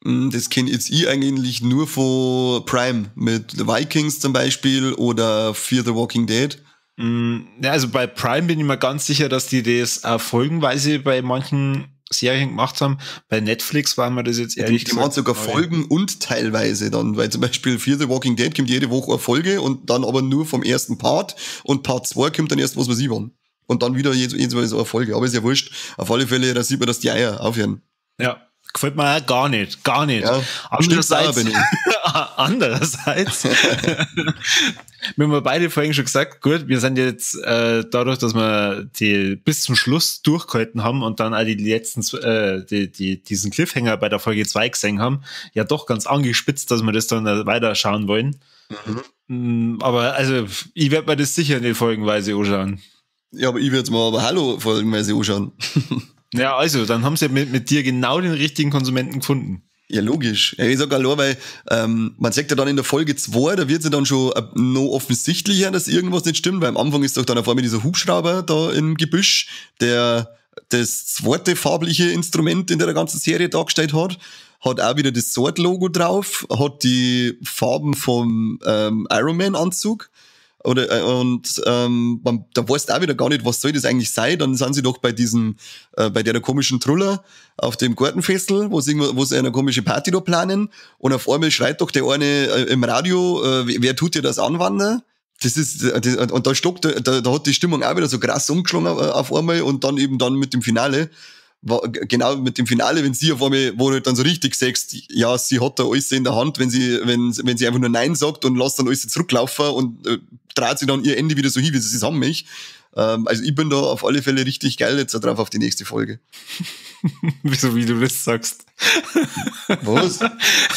Das kenn jetzt ich eigentlich nur von Prime, mit The Vikings zum Beispiel oder Fear the Walking Dead. Ja, also bei Prime bin ich mir ganz sicher, dass die das auch folgenweise bei manchen Serien gemacht haben. Bei Netflix waren wir das jetzt ehrlich gesagt. Die machen sogar Folgen und teilweise dann, weil zum Beispiel Fear the Walking Dead kommt jede Woche eine Folge und dann aber nur vom ersten Part und Part 2 kommt dann erst was weiß ich wann. Und dann wieder jedes Mal so eine Folge. Aber ist ja wurscht. Auf alle Fälle, da sieht man, dass die Eier aufhören. Ja. Gefällt mir auch gar nicht, gar nicht. Ja, andererseits, wir haben beide vorhin schon gesagt, gut, wir sind jetzt dadurch, dass wir die bis zum Schluss durchgehalten haben und dann auch die letzten, diesen Cliffhanger bei der Folge 2 gesehen haben, ja doch ganz angespitzt, dass wir das dann weiter schauen wollen. Aber also, ich werde mir das sicher nicht folgenweise anschauen. Ja, aber ich werde es mir aber hallo folgenweise anschauen. Ja, also, dann haben sie mit dir genau den richtigen Konsumenten gefunden. Ja, logisch. Ja, ich sag allein, weil man sagt ja dann in der Folge 2, da wird es ja dann schon noch offensichtlicher, dass irgendwas nicht stimmt, weil am Anfang ist doch dann auf einmal dieser Hubschrauber da im Gebüsch, der das zweite farbliche Instrument in der ganzen Serie dargestellt hat, hat auch wieder das Sword-Logo drauf, hat die Farben vom Iron Man-Anzug. Oder, und man, da weißt du auch wieder gar nicht, was soll das eigentlich sein. Dann sind sie doch bei diesem, bei der komischen Truller auf dem Gartenfestel, wo sie eine komische Party da planen. Und auf einmal schreit doch der eine im Radio, wer tut dir das anwandern? Das ist, und da stockt, da hat die Stimmung auch wieder so krass umgeschlagen auf einmal und dann eben dann mit dem Finale. Genau mit dem Finale, wenn sie auf einmal, wo du dann so richtig sagst, ja, sie hat da alles in der Hand, wenn sie einfach nur Nein sagt und lässt dann alles zurücklaufen und dreht sie dann ihr Ende wieder so hin, wie sie es haben möchte. Also ich bin da auf alle Fälle richtig geil jetzt drauf auf die nächste Folge. Wieso, wie du das sagst. Was?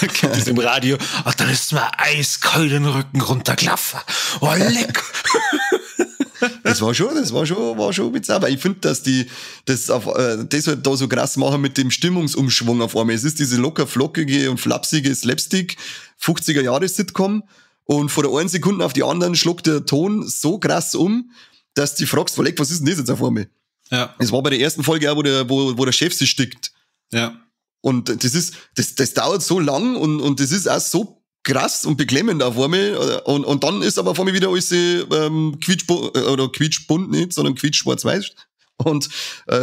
Gibt es im Radio, ach, dann ist mir eiskalt den Rücken runtergelaufen. Oh, leck. Das war schon bizarr. Aber ich finde, dass die das halt da so krass machen mit dem Stimmungsumschwung auf einmal. Es ist diese locker flockige und flapsige Slapstick 50er Jahre Sitcom und von der einen Sekunde auf die anderen schlägt der Ton so krass um, dass du fragst, was ist denn das jetzt auf einmal? Ja. Es war bei der ersten Folge auch, wo der Chef sich stickt. Ja. Und das ist, das dauert so lang und das ist auch so krass und beklemmend auf einmal. Und dann ist aber auf einmal wieder alles quietschbunt nicht, sondern quietschschwarz-weiß und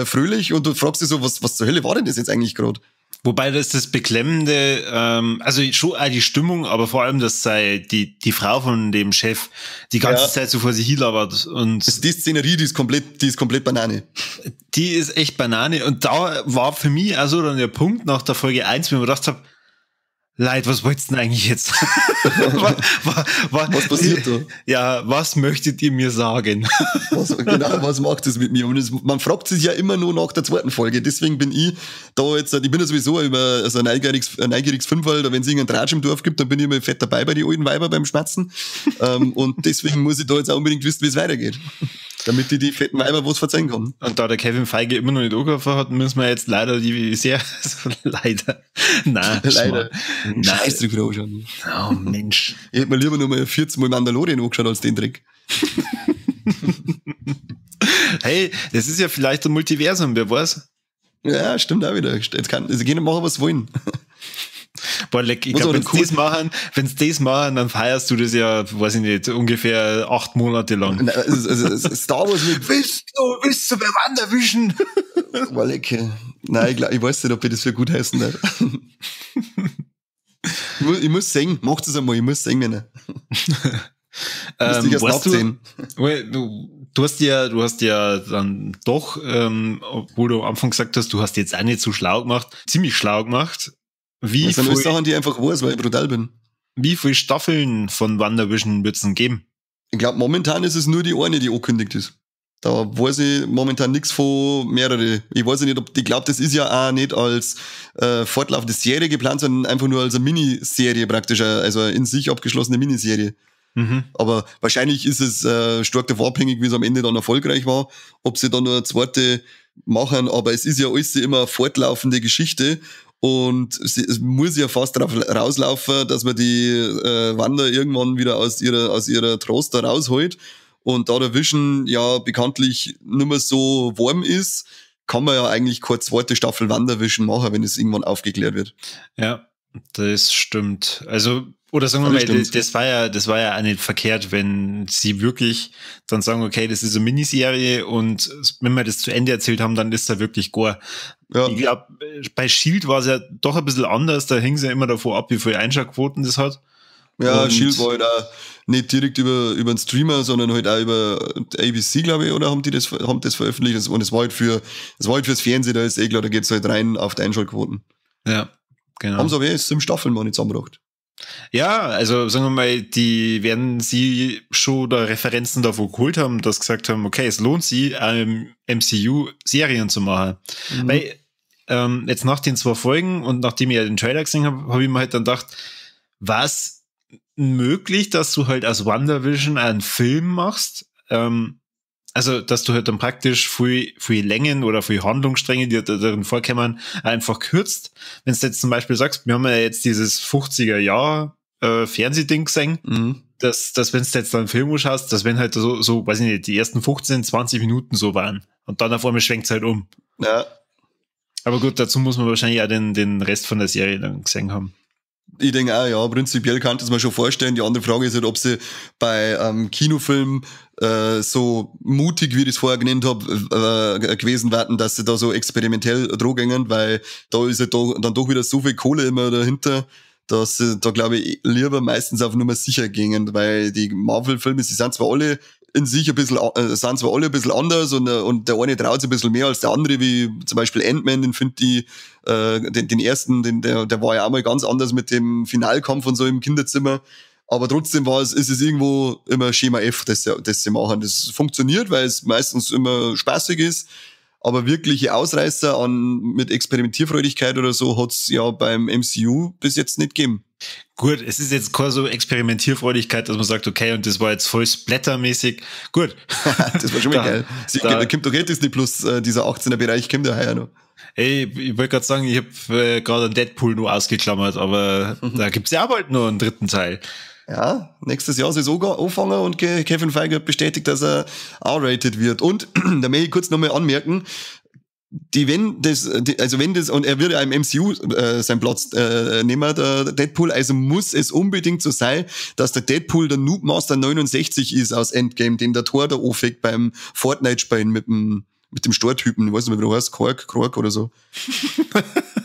fröhlich und du fragst dich so, was zur Hölle war denn das jetzt eigentlich gerade? Wobei das das Beklemmende, also schon auch die Stimmung, aber vor allem, dass sei die Frau von dem Chef die ganze Zeit so vor sich hinlabert. Und die Szenerie, die ist komplett Banane. Die ist echt Banane. Und da war für mich also dann der Punkt nach der Folge 1, wo ich mir gedacht habe, Leid, was wollt's denn eigentlich jetzt? Was passiert da? Ja, was möchtet ihr mir sagen? Was macht das mit mir? Und man fragt sich ja immer nur nach der zweiten Folge. Deswegen bin ich da jetzt, ich bin ja sowieso immer so ein neugieriges Fünferl, da wenn es irgendeinen Tratsch im Dorf gibt, dann bin ich immer fett dabei bei den alten Weiber beim Schmatzen. Und deswegen muss ich da jetzt auch unbedingt wissen, wie es weitergeht. Damit die fetten Weiber was verzeihen kann. Und da der Kevin Feige immer noch nicht angerufen hat, müssen wir jetzt leider die sehr, leider. Nein, leider. Scheiß drauf anschauen. Oh Mensch. Ich hätte mir lieber nur mal 14 Mal Mandalorian angeschaut als den Trick. Hey, das ist ja vielleicht ein Multiversum, wer weiß? Ja, stimmt auch wieder. Jetzt sie können machen, was sie wollen. Boah, leck, ich glaube, wenn's das machen, dann feierst du das ja, weiß ich nicht, ungefähr 8 Monate lang. Also, Star Wars mit Willst du bei WandaVision? Boah, leck. Nein, ich weiß nicht, ob ich das für gut heißen darf. Ich muss singen, macht es einmal, ich muss singen. Du hast ja dann doch, obwohl du am Anfang gesagt hast, du hast jetzt auch nicht so schlau gemacht, ziemlich schlau gemacht. Wie das sind alles Sachen, die ich einfach weiß, weil ich brutal bin. Wie viele Staffeln von WandaVision wird es denn geben? Ich glaube, momentan ist es nur die eine, die angekündigt ist. Da weiß ich momentan nichts von mehrere. Ich weiß nicht, ob, ich glaube, das ist ja auch nicht als fortlaufende Serie geplant, sondern einfach nur als eine Miniserie praktisch, also eine in sich abgeschlossene Miniserie. Mhm. Aber wahrscheinlich ist es stark davon abhängig, wie es am Ende dann erfolgreich war, ob sie dann nur eine zweite machen, aber es ist ja alles immer eine fortlaufende Geschichte. Und es muss ja fast darauf rauslaufen, dass man die Wanda irgendwann wieder aus ihrer Trost da rausholt. Und da der Vision ja bekanntlich nicht mehr so warm ist, kann man ja eigentlich keine zweite Staffel WandaVision machen, wenn es irgendwann aufgeklärt wird. Ja, das stimmt. Also, oder sagen wir mal, das war ja auch nicht verkehrt, wenn sie wirklich dann sagen, okay, das ist eine Miniserie und wenn wir das zu Ende erzählt haben, dann ist da wirklich gar. Ja. Ich glaube, bei S.H.I.E.L.D. war es ja doch ein bisschen anders, da hing es ja immer davor ab, wie viele Einschaltquoten das hat. Ja, und S.H.I.E.L.D. war halt auch nicht direkt über den Streamer, sondern halt auch über ABC, glaube ich, oder haben die das, veröffentlicht. Und es war halt fürs Fernsehen, da ist eh klar, da geht's halt rein auf die Einschaltquoten. Ja, genau. Haben sie aber jetzt 7 Staffeln mal nicht zusammengebracht. Ja, also sagen wir mal, die werden sie schon da Referenzen davor geholt haben, dass gesagt haben, okay, es lohnt sich, MCU Serien zu machen. Mhm. Weil jetzt nach den 2 Folgen und nachdem ich ja den Trailer gesehen habe, habe ich mir halt dann gedacht, was möglich, dass du halt aus WandaVision einen Film machst? Also, dass du halt dann praktisch viel, viel Längen oder viel Handlungsstränge, die da darin vorkommen, einfach kürzt. Wenn du jetzt zum Beispiel sagst, wir haben ja jetzt dieses 50er Jahr Fernsehding gesehen, dass wenn du jetzt dann einen Film anschaust, dass wenn halt so, weiß ich nicht, die ersten 15, 20 Minuten so waren und dann auf einmal schwenkt's halt um. Ja. Aber gut, dazu muss man wahrscheinlich auch den Rest von der Serie dann gesehen haben. Ich denke auch, ja, prinzipiell kann das mir schon vorstellen. Die andere Frage ist halt, ob sie bei Kinofilmen so mutig, wie ich es vorher genannt hab, gewesen werden, dass sie da so experimentell droh gingen, weil da ist ja dann doch wieder so viel Kohle immer dahinter, dass sie da, glaube ich, lieber meistens auf Nummer sicher gingen, weil die Marvel-Filme, sie sind zwar alle in sich ein bisschen, sind zwar alle ein bisschen anders und der eine traut sich ein bisschen mehr als der andere, wie zum Beispiel Ant-Man, den finde ich, den ersten, der war ja auch mal ganz anders mit dem Finalkampf und so im Kinderzimmer. Aber trotzdem ist es irgendwo immer Schema F, das sie machen. Das funktioniert, weil es meistens immer spaßig ist. Aber wirkliche Ausreißer mit Experimentierfreudigkeit oder so hat's ja beim MCU bis jetzt nicht gegeben. Gut, es ist jetzt keine so Experimentierfreudigkeit, dass man sagt, okay, und das war jetzt voll splattermäßig. Gut. Das war schon mal geil. Da kommt doch eh Disney Plus, dieser 18er Bereich kommt ja heuer noch. Ey, ich wollte gerade sagen, ich hab gerade einen Deadpool nur ausgeklammert, aber da gibt's ja bald noch einen dritten Teil. Ja, nächstes Jahr soll es auch anfangen und Kevin Feige hat bestätigt, dass er R-rated wird. Und da möchte ich kurz nochmal anmerken, die, wenn das, die, also wenn das, und er wird ja im MCU seinen Platz nehmen, der Deadpool, also muss es unbedingt so sein, dass der Deadpool der Noob Master 69 ist aus Endgame, den der Thor da anfängt beim Fortnite-Spielen mit dem Stortypen, ich weiß nicht mehr, wie der heißt, Kork oder so.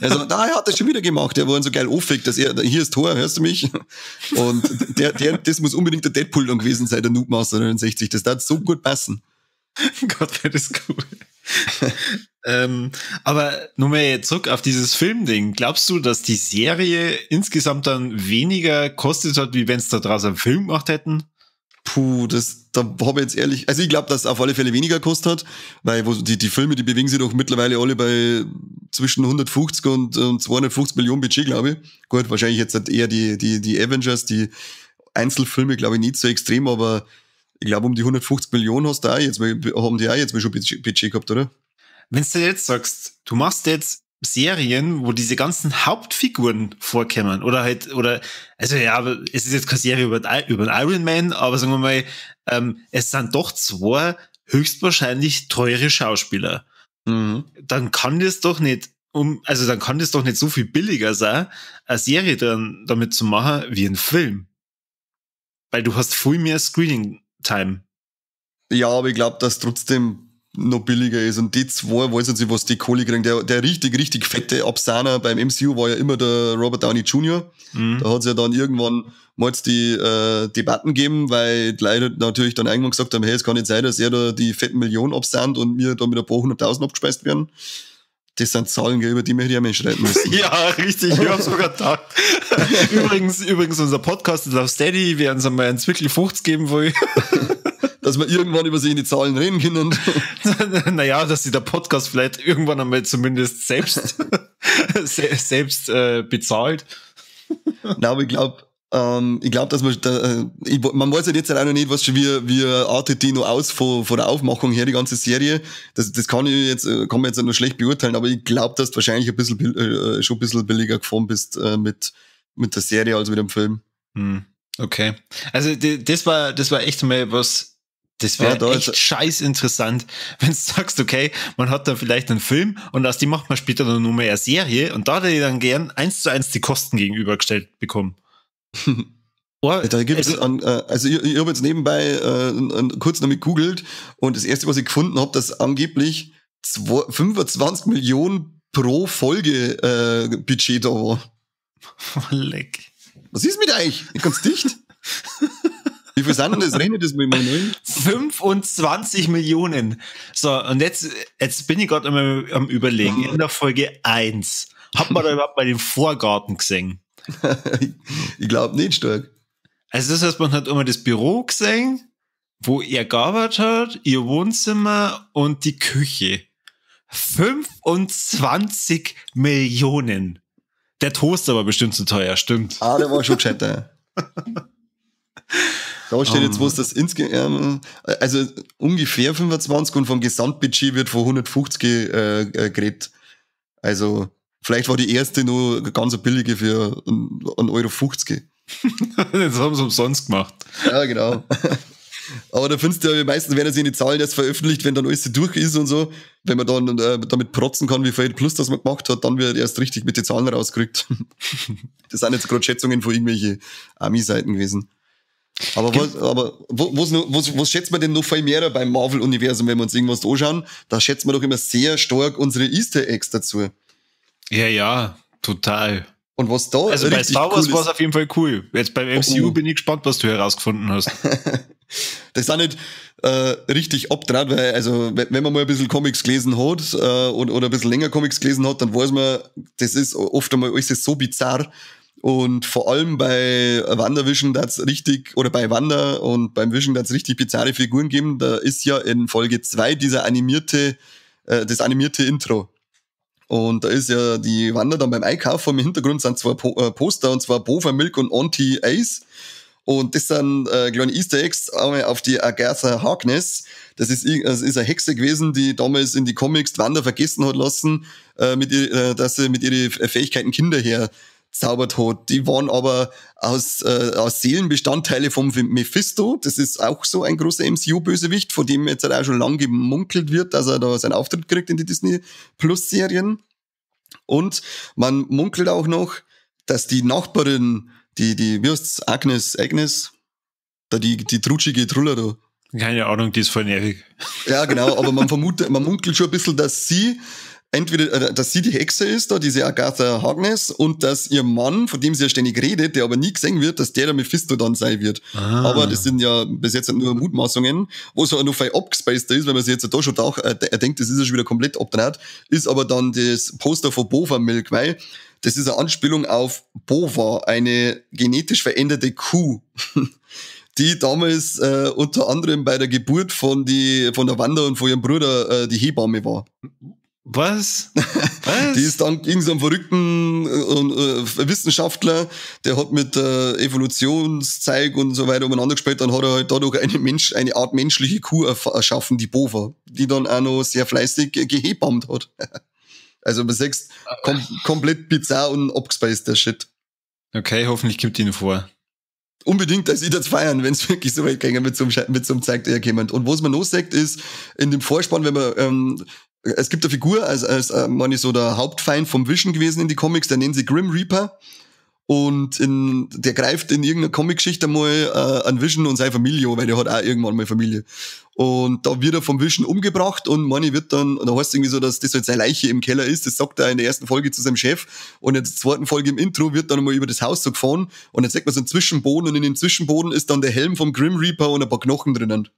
Also, da, er hat das schon wieder gemacht, der war ihn so geil anfickt, dass er, hier ist Thor, hörst du mich? Und das muss unbedingt der Deadpool dann gewesen sein, der Noob Master 69, das darf so gut passen. Gott, wäre das cool. Aber nur mal zurück auf dieses Filmding. Glaubst du, dass die Serie insgesamt dann weniger kostet hat, wie wenn's da draußen einen Film gemacht hätten? Puh, das, da hab ich jetzt ehrlich, also ich glaub, dass es auf alle Fälle weniger gekostet hat, weil wo, die Filme, die bewegen sich doch mittlerweile alle bei zwischen 150 und 250 Millionen Budget, glaub ich. Gut, wahrscheinlich jetzt halt eher die Avengers, die Einzelfilme, glaub ich, nicht so extrem, aber ich glaub, um die 150 Millionen hast du auch jetzt, haben die auch jetzt mal schon Budget gehabt, oder? Wenn du jetzt sagst, du machst jetzt Serien, wo diese ganzen Hauptfiguren vorkommen, oder halt, oder, also ja, aber es ist jetzt keine Serie über den Iron Man, aber sagen wir mal, es sind doch zwei höchstwahrscheinlich teure Schauspieler. Dann kann das doch nicht also dann kann das doch nicht so viel billiger sein, eine Serie dann damit zu machen, wie ein Film. Weil du hast viel mehr Screening Time. Ja, aber ich glaub, dass trotzdem noch billiger ist. Und die zwei, weiß nicht, was die Kohle kriegen. Der richtig, richtig fette Absahner beim MCU war ja immer der Robert Downey Junior. Da hat's ja dann irgendwann mal die Debatten gegeben, weil die Leute natürlich dann irgendwann gesagt haben, hey, es kann nicht sein, dass er da die fetten Millionen absahnt und wir da mit ein paar 100.000 abgespeist werden. Das sind Zahlen, gell, über die wir hier mehr schreiben müssen. Ja, richtig, ich hab's sogar gedacht. Übrigens, unser Podcast ist auf Steady, wir uns einmal einen Zwickel 50 geben wollen. Dass wir irgendwann über sich in die Zahlen reden können. Naja, dass sich der Podcast vielleicht irgendwann einmal zumindest selbst bezahlt. Nein, aber ich glaub, dass man da ich, man weiß halt jetzt auch noch nicht, was schon wie artet die noch aus von der Aufmachung her, die ganze Serie. Das kann ich jetzt, kann man jetzt noch schlecht beurteilen, aber ich glaub, dass du wahrscheinlich ein bisschen schon ein bisschen billiger gefahren bist mit der Serie als mit dem Film. Okay. Also das war echt mal was, das wär Ja, da echt ist scheiß interessant, wenn du sagst, okay, man hat da vielleicht einen Film und aus dem macht man später dann nur mehr eine Serie und da hätte ich dann gern 1:1 die Kosten gegenübergestellt bekommen. Oh, da gibt's also an also ich, ich hab jetzt nebenbei kurz noch mit gegoogelt und das erste, was ich gefunden hab, dass angeblich 25 Millionen pro Folge Budget da war. Oh, leck. Was ist mit euch? Ich ganz dicht. Wie viel sind denn das? Rechnet das mit meinem neuen? 25 Millionen. So, und jetzt bin ich grad am Überlegen. In der Folge 1. Hat man da überhaupt mal den Vorgarten gesehen? Ich glaub nicht stark. Also das heißt, man hat immer das Büro gesehen, wo er gearbeitet hat, ihr Wohnzimmer und die Küche. 25 Millionen. Der Toaster war bestimmt zu teuer, stimmt. Ah, der war schon gescheiter. Da steht jetzt was, das also ungefähr 25 und vom Gesamtbudget wird von 150 geredet. Also vielleicht war die erste nur ganz eine billige für 1,50 Euro. Das haben sie umsonst gemacht. Ja, genau. Aber da findest du ja, meistens werden sie in die Zahlen erst veröffentlicht, wenn dann alles durch ist und so. Wenn man dann damit protzen kann, wie viel Plus das man gemacht hat, dann wird erst richtig mit den Zahlen rausgerückt. Das sind jetzt gerade Schätzungen von irgendwelchen Ami-Seiten gewesen. Aber was schätzt man denn noch viel mehr beim Marvel-Universum, wenn wir uns irgendwas anschauen? Da schätzt man doch immer sehr stark unsere Easter Eggs dazu. Ja, ja, total. Und was da also bei Star Wars cool war es auf jeden Fall cool. Jetzt beim MCU bin ich gespannt, was du herausgefunden hast. Das ist auch nicht richtig abdraht, weil, also, wenn man mal ein bisschen Comics gelesen hat oder ein bisschen länger Comics gelesen hat, dann weiß man, das ist oft einmal alles so bizarr. Und vor allem bei WandaVision hat's richtig, oder bei Wanda und beim Vision hat's richtig bizarre Figuren gegeben. Da ist ja in Folge 2 dieser animierte, das animierte Intro. Und da ist ja die Wanda dann beim Einkaufen. Im Hintergrund sind zwei Poster, und zwar Bova Milk und Auntie Ace. Und das sind kleine Easter Eggs auf die Agatha Harkness. Das ist eine Hexe gewesen, die damals in die Comics die Wanda vergessen hat lassen, dass sie mit ihren Fähigkeiten Kinder herzaubert hat. Die waren aber aus Seelenbestandteile vom Mephisto. Das ist auch so ein großer MCU-Bösewicht, von dem jetzt halt auch schon lange gemunkelt wird, dass er da seinen Auftritt kriegt in die Disney-Plus-Serien. Und man munkelt auch noch, dass die Nachbarin, die, wie heißt's, Agnes, da die trutschige Truller da. Keine Ahnung, die ist voll nervig. Ja, genau, aber man vermutet, man munkelt schon ein bisschen, dass sie entweder, dass sie die Hexe ist, da, diese Agatha Harkness, und dass ihr Mann, von dem sie ja ständig redet, der aber nie gesehen wird, dass der Mephisto dann sein wird. Ah. Aber das sind ja bis jetzt nur Mutmaßungen, wo es auch noch viel abgespaced ist, wenn man sich jetzt da schon auch denkt, das ist ja schon wieder komplett abgedreht, ist aber dann das Poster von Bova Milk, weil das ist eine Anspielung auf Bova, eine genetisch veränderte Kuh, die damals unter anderem bei der Geburt von der Wanda und von ihrem Bruder die Hebamme war. Was? Was? Die ist dann irgend so einem verrückten Wissenschaftler, der hat mit Evolutionszeug und so weiter umeinander gespielt, dann hat er halt dadurch eine Art menschliche Kuh erschaffen, die Bova, die dann auch noch sehr fleißig gehebammt hat. Also man sieht, komplett bizarr und abgespaced, der Shit. Okay, hoffentlich kommt die noch vor. Unbedingt, dass ich das feiern, wenn es wirklich so weit ging, mit so einem Zeug daherkommt. Und was man noch sagt, ist, in dem Vorspann, wenn man es gibt eine Figur, als meine ich, so der Hauptfeind vom Vision gewesen in die Comics, der nennt sie Grim Reaper. Und der greift in irgendeiner Comic-Geschichte mal an Vision und seine Familie, weil der hat auch irgendwann mal Familie. Und da wird er vom Vision umgebracht und Manny wird dann, und da heißt es irgendwie so, dass das halt seine Leiche im Keller ist, das sagt er in der ersten Folge zu seinem Chef. Und in der zweiten Folge im Intro wird dann einmal über das Haus so gefahren und dann sieht man so einen Zwischenboden und in dem Zwischenboden ist dann der Helm vom Grim Reaper und ein paar Knochen drinnen.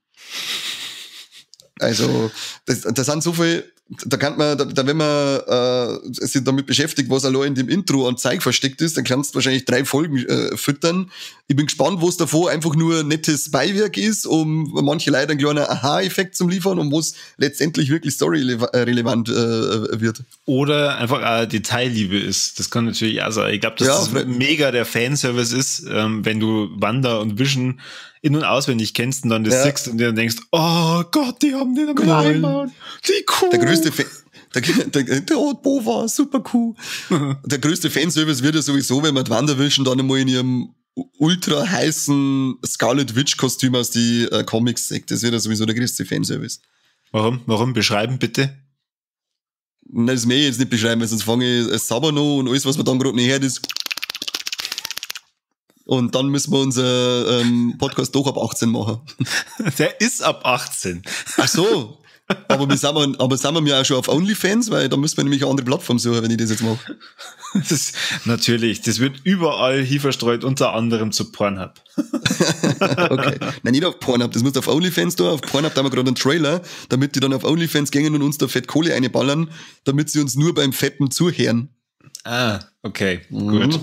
Also, das sind so viel, da kann man, da wenn man sich damit beschäftigt, was allein in dem Intro an Zeug versteckt ist, dann kannst du wahrscheinlich 3 Folgen füttern. Ich bin gespannt, wo es davor einfach nur nettes Beiwerk ist, um manche Leute einen kleinen Aha-Effekt zu liefern und wo es letztendlich wirklich storyrelevant wird. Oder einfach eine Detailliebe ist. Das kann natürlich auch sein. Ich glaube, dass ja, das mega der Fanservice ist, wenn du Wanda und Vision in- und auswendig kennst und dann das siehst und dir dann denkst, oh Gott, die haben den am einbauen. Die Kuh. Der größte der Bova, super Kuh. Der größte Fanservice wird ja sowieso, wenn man die WandaVision dann einmal in ihrem ultra heißen Scarlet Witch Kostüm aus die Comics sieht. Das wird ja sowieso der größte Fanservice. Warum? Warum? Beschreiben bitte. Nein, das möchte ich jetzt nicht beschreiben, weil sonst fange ich Sabano und alles, was man dann gerade nicht hört, ist. Und dann müssen wir unser Podcast doch ab 18 machen. Der ist ab 18. Ach so. Aber sind wir ja auch schon auf OnlyFans, weil da müssen wir nämlich eine andere Plattform suchen, wenn ich das jetzt mache. Das ist, natürlich, das wird überall hier verstreut, unter anderem zu Pornhub. Okay. Nein, nicht auf Pornhub, das muss auf OnlyFans da. Auf Pornhub da haben wir gerade einen Trailer, damit die dann auf OnlyFans gehen und uns da fett Kohle einballern, damit sie uns nur beim Fetten zuhören. Ah, okay, gut.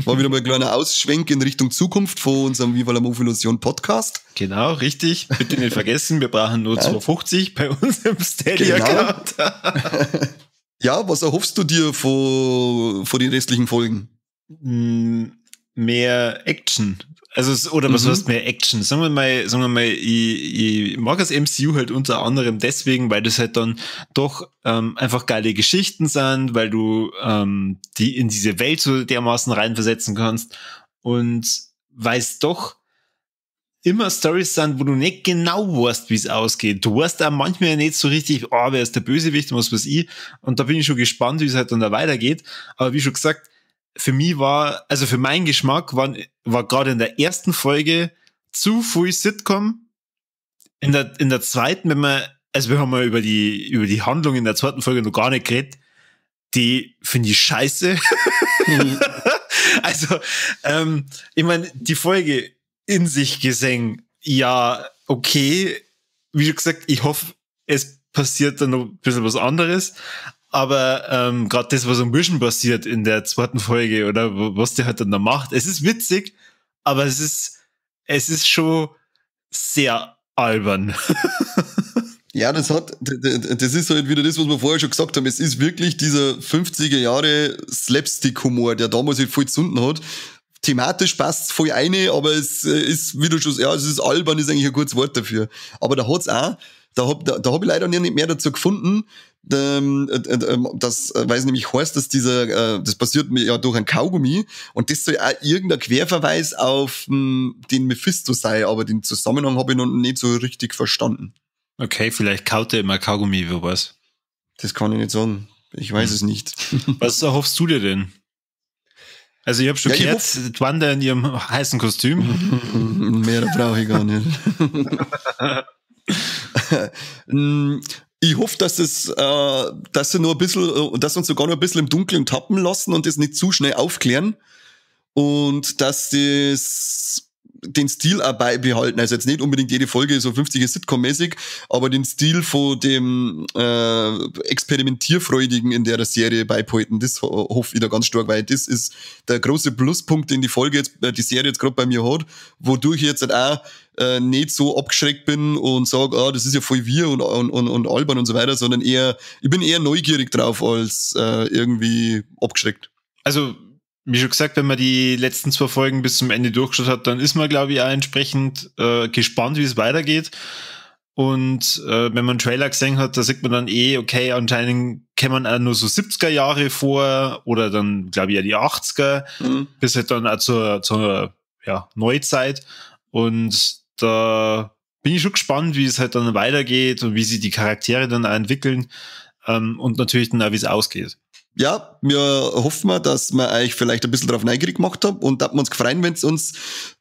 War wieder mal ein kleiner Ausschwenk in Richtung Zukunft von unserem Viva la Movolution Podcast. Genau, richtig. Bitte nicht vergessen, wir brauchen nur 2,50 bei uns im Steady-Account. Genau. Ja, was erhoffst du dir von den restlichen Folgen? mehr Action. Also, oder was heißt mehr Action? Sagen wir mal, ich mag das MCU halt unter anderem deswegen, weil das halt dann doch einfach geile Geschichten sind, weil du die in diese Welt so dermaßen reinversetzen kannst und weil es doch immer Storys sind, wo du nicht genau weißt, wie es ausgeht. Du weißt auch manchmal nicht so richtig, oh, wer ist der Bösewicht und was weiß ich. Und da bin ich schon gespannt, wie es halt dann da weitergeht. Aber wie schon gesagt, für mich war, also für meinen Geschmack war gerade in der ersten Folge zu viel Sitcom. In der zweiten, wenn man, also wir haben mal über die Handlung in der zweiten Folge noch gar nicht geredet, die finde ich scheiße. Also, ich meine, die Folge in sich gesehen, ja, okay. Wie schon gesagt, ich hoffe, es passiert dann noch ein bisschen was anderes. Aber gerade das, was am Vision passiert in der zweiten Folge oder was der halt dann da macht, es ist witzig, aber es ist schon sehr albern. Ja, das ist halt wieder das, was wir vorher schon gesagt haben. Es ist wirklich dieser 50er Jahre Slapstick-Humor, der damals halt voll gezunden hat. Thematisch passt's voll eine, aber es ist wieder schon, ja, es ist albern, ist eigentlich ein gutes Wort dafür. Aber da hat's auch, da hab ich leider nicht mehr dazu gefunden, das, weil es nämlich heißt, dass dieser, das passiert mir ja durch ein Kaugummi und das soll auch irgendein Querverweis auf den Mephisto sein, aber den Zusammenhang habe ich noch nicht so richtig verstanden. Okay, vielleicht kaut er immer Kaugummi, wer weiß. Das kann ich nicht sagen. Ich weiß es nicht. Was erhoffst du dir denn? Also ich habe schon gehört, Wanda in ihrem heißen Kostüm. Mehr brauche ich gar nicht. Ich hoffe, dass es, dass sie nur ein bisschen, dass uns sogar noch ein bisschen im Dunkeln tappen lassen und das nicht zu schnell aufklären und dass das den Stil auch beibehalten. Also jetzt nicht unbedingt jede Folge so 50er Sitcom-mäßig, aber den Stil von dem Experimentierfreudigen in der Serie beibehalten. Das hoffe ich da ganz stark, weil das ist der große Pluspunkt, den die Folge jetzt, die Serie jetzt gerade bei mir hat, wodurch ich jetzt halt auch nicht so abgeschreckt bin und sage, ah, das ist ja voll wir und albern und so weiter, sondern eher, ich bin eher neugierig drauf als irgendwie abgeschreckt. Also wie schon gesagt, wenn man die letzten zwei Folgen bis zum Ende durchgeschaut hat, dann ist man, glaube ich, auch entsprechend gespannt, wie es weitergeht. Und wenn man einen Trailer gesehen hat, da sieht man dann eh, okay, anscheinend kämen auch nur so 70er Jahre vor oder dann, glaube ich, ja die 80er, bis halt dann auch zur ja, Neuzeit. Und da bin ich schon gespannt, wie es halt dann weitergeht und wie sich die Charaktere dann auch entwickeln und natürlich dann auch, wie es ausgeht. Ja, wir hoffen mal, dass wir euch vielleicht ein bisschen drauf neugierig gemacht haben und dass wir uns freuen, wenn ihr uns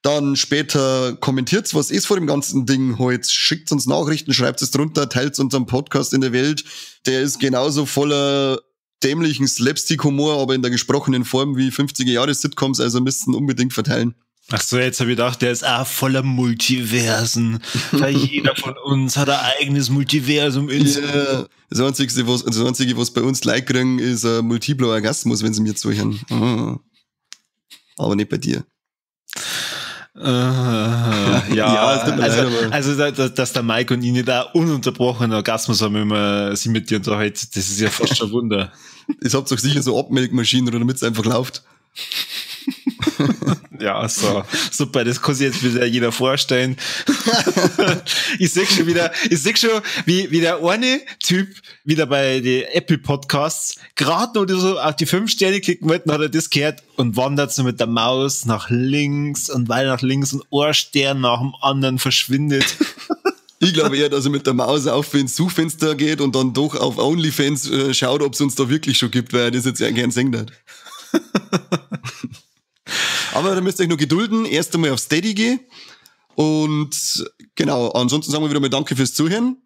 dann später kommentiert, was ist vor dem ganzen Ding heute. Schickt uns Nachrichten, schreibt es drunter, teilt unseren Podcast in der Welt. Der ist genauso voller dämlichen Slapstick-Humor, aber in der gesprochenen Form wie 50er-Jahre-Sitcoms, also müssten unbedingt verteilen. Ach so, jetzt habe ich gedacht, der ist auch voller Multiversen. Weil jeder von uns hat ein eigenes Multiversum in sich. Yeah. Das Einzige, was bei uns Like kriegen, ist ein multipler Orgasmus, wenn sie mir zuhören. Ah. Aber nicht bei dir. Ja, ja, es tut mir leid, also dass der Mike und ich nicht auch ununterbrochenen Orgasmus haben, wenn man sie mit dir unterhält, das ist ja fast schon ein Wunder. Ich habt doch sicher so Abmelkmaschinen, oder damit es einfach läuft. Ja, so super, das kann sich jetzt wieder jeder vorstellen. Ich sehe schon wieder, wie der eine Typ wieder bei den Apple Podcasts gerade noch so auf die 5 Sterne klicken wollte, hat er das gehört und wandert so mit der Maus nach links und weiter nach links und ein Stern nach dem anderen verschwindet. Ich glaube eher, dass er mit der Maus auf ins Suchfenster geht und dann doch auf OnlyFans schaut, ob es uns da wirklich schon gibt, weil er das jetzt ja gern sehen hat. Aber da müsst ihr euch noch gedulden. Erst einmal auf Steady gehen. Und genau, ansonsten sagen wir wieder mal Danke fürs Zuhören.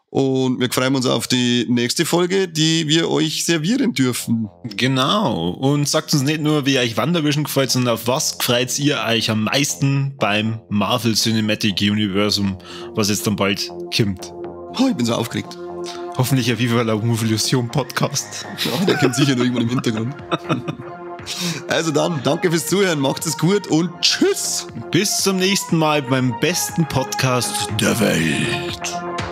Und wir freuen uns auf die nächste Folge, die wir euch servieren dürfen. Genau. Und sagt uns nicht nur, wie euch WandaVision gefällt, sondern auf was freut ihr euch am meisten beim Marvel Cinematic Universum, was jetzt dann bald kommt. Oh, ich bin so aufgeregt. Hoffentlich ein Viva la Movolution Podcast. Ja, der kommt sicher noch irgendwann im Hintergrund. Also dann, danke fürs Zuhören, macht es gut und tschüss. Bis zum nächsten Mal beim besten Podcast der Welt.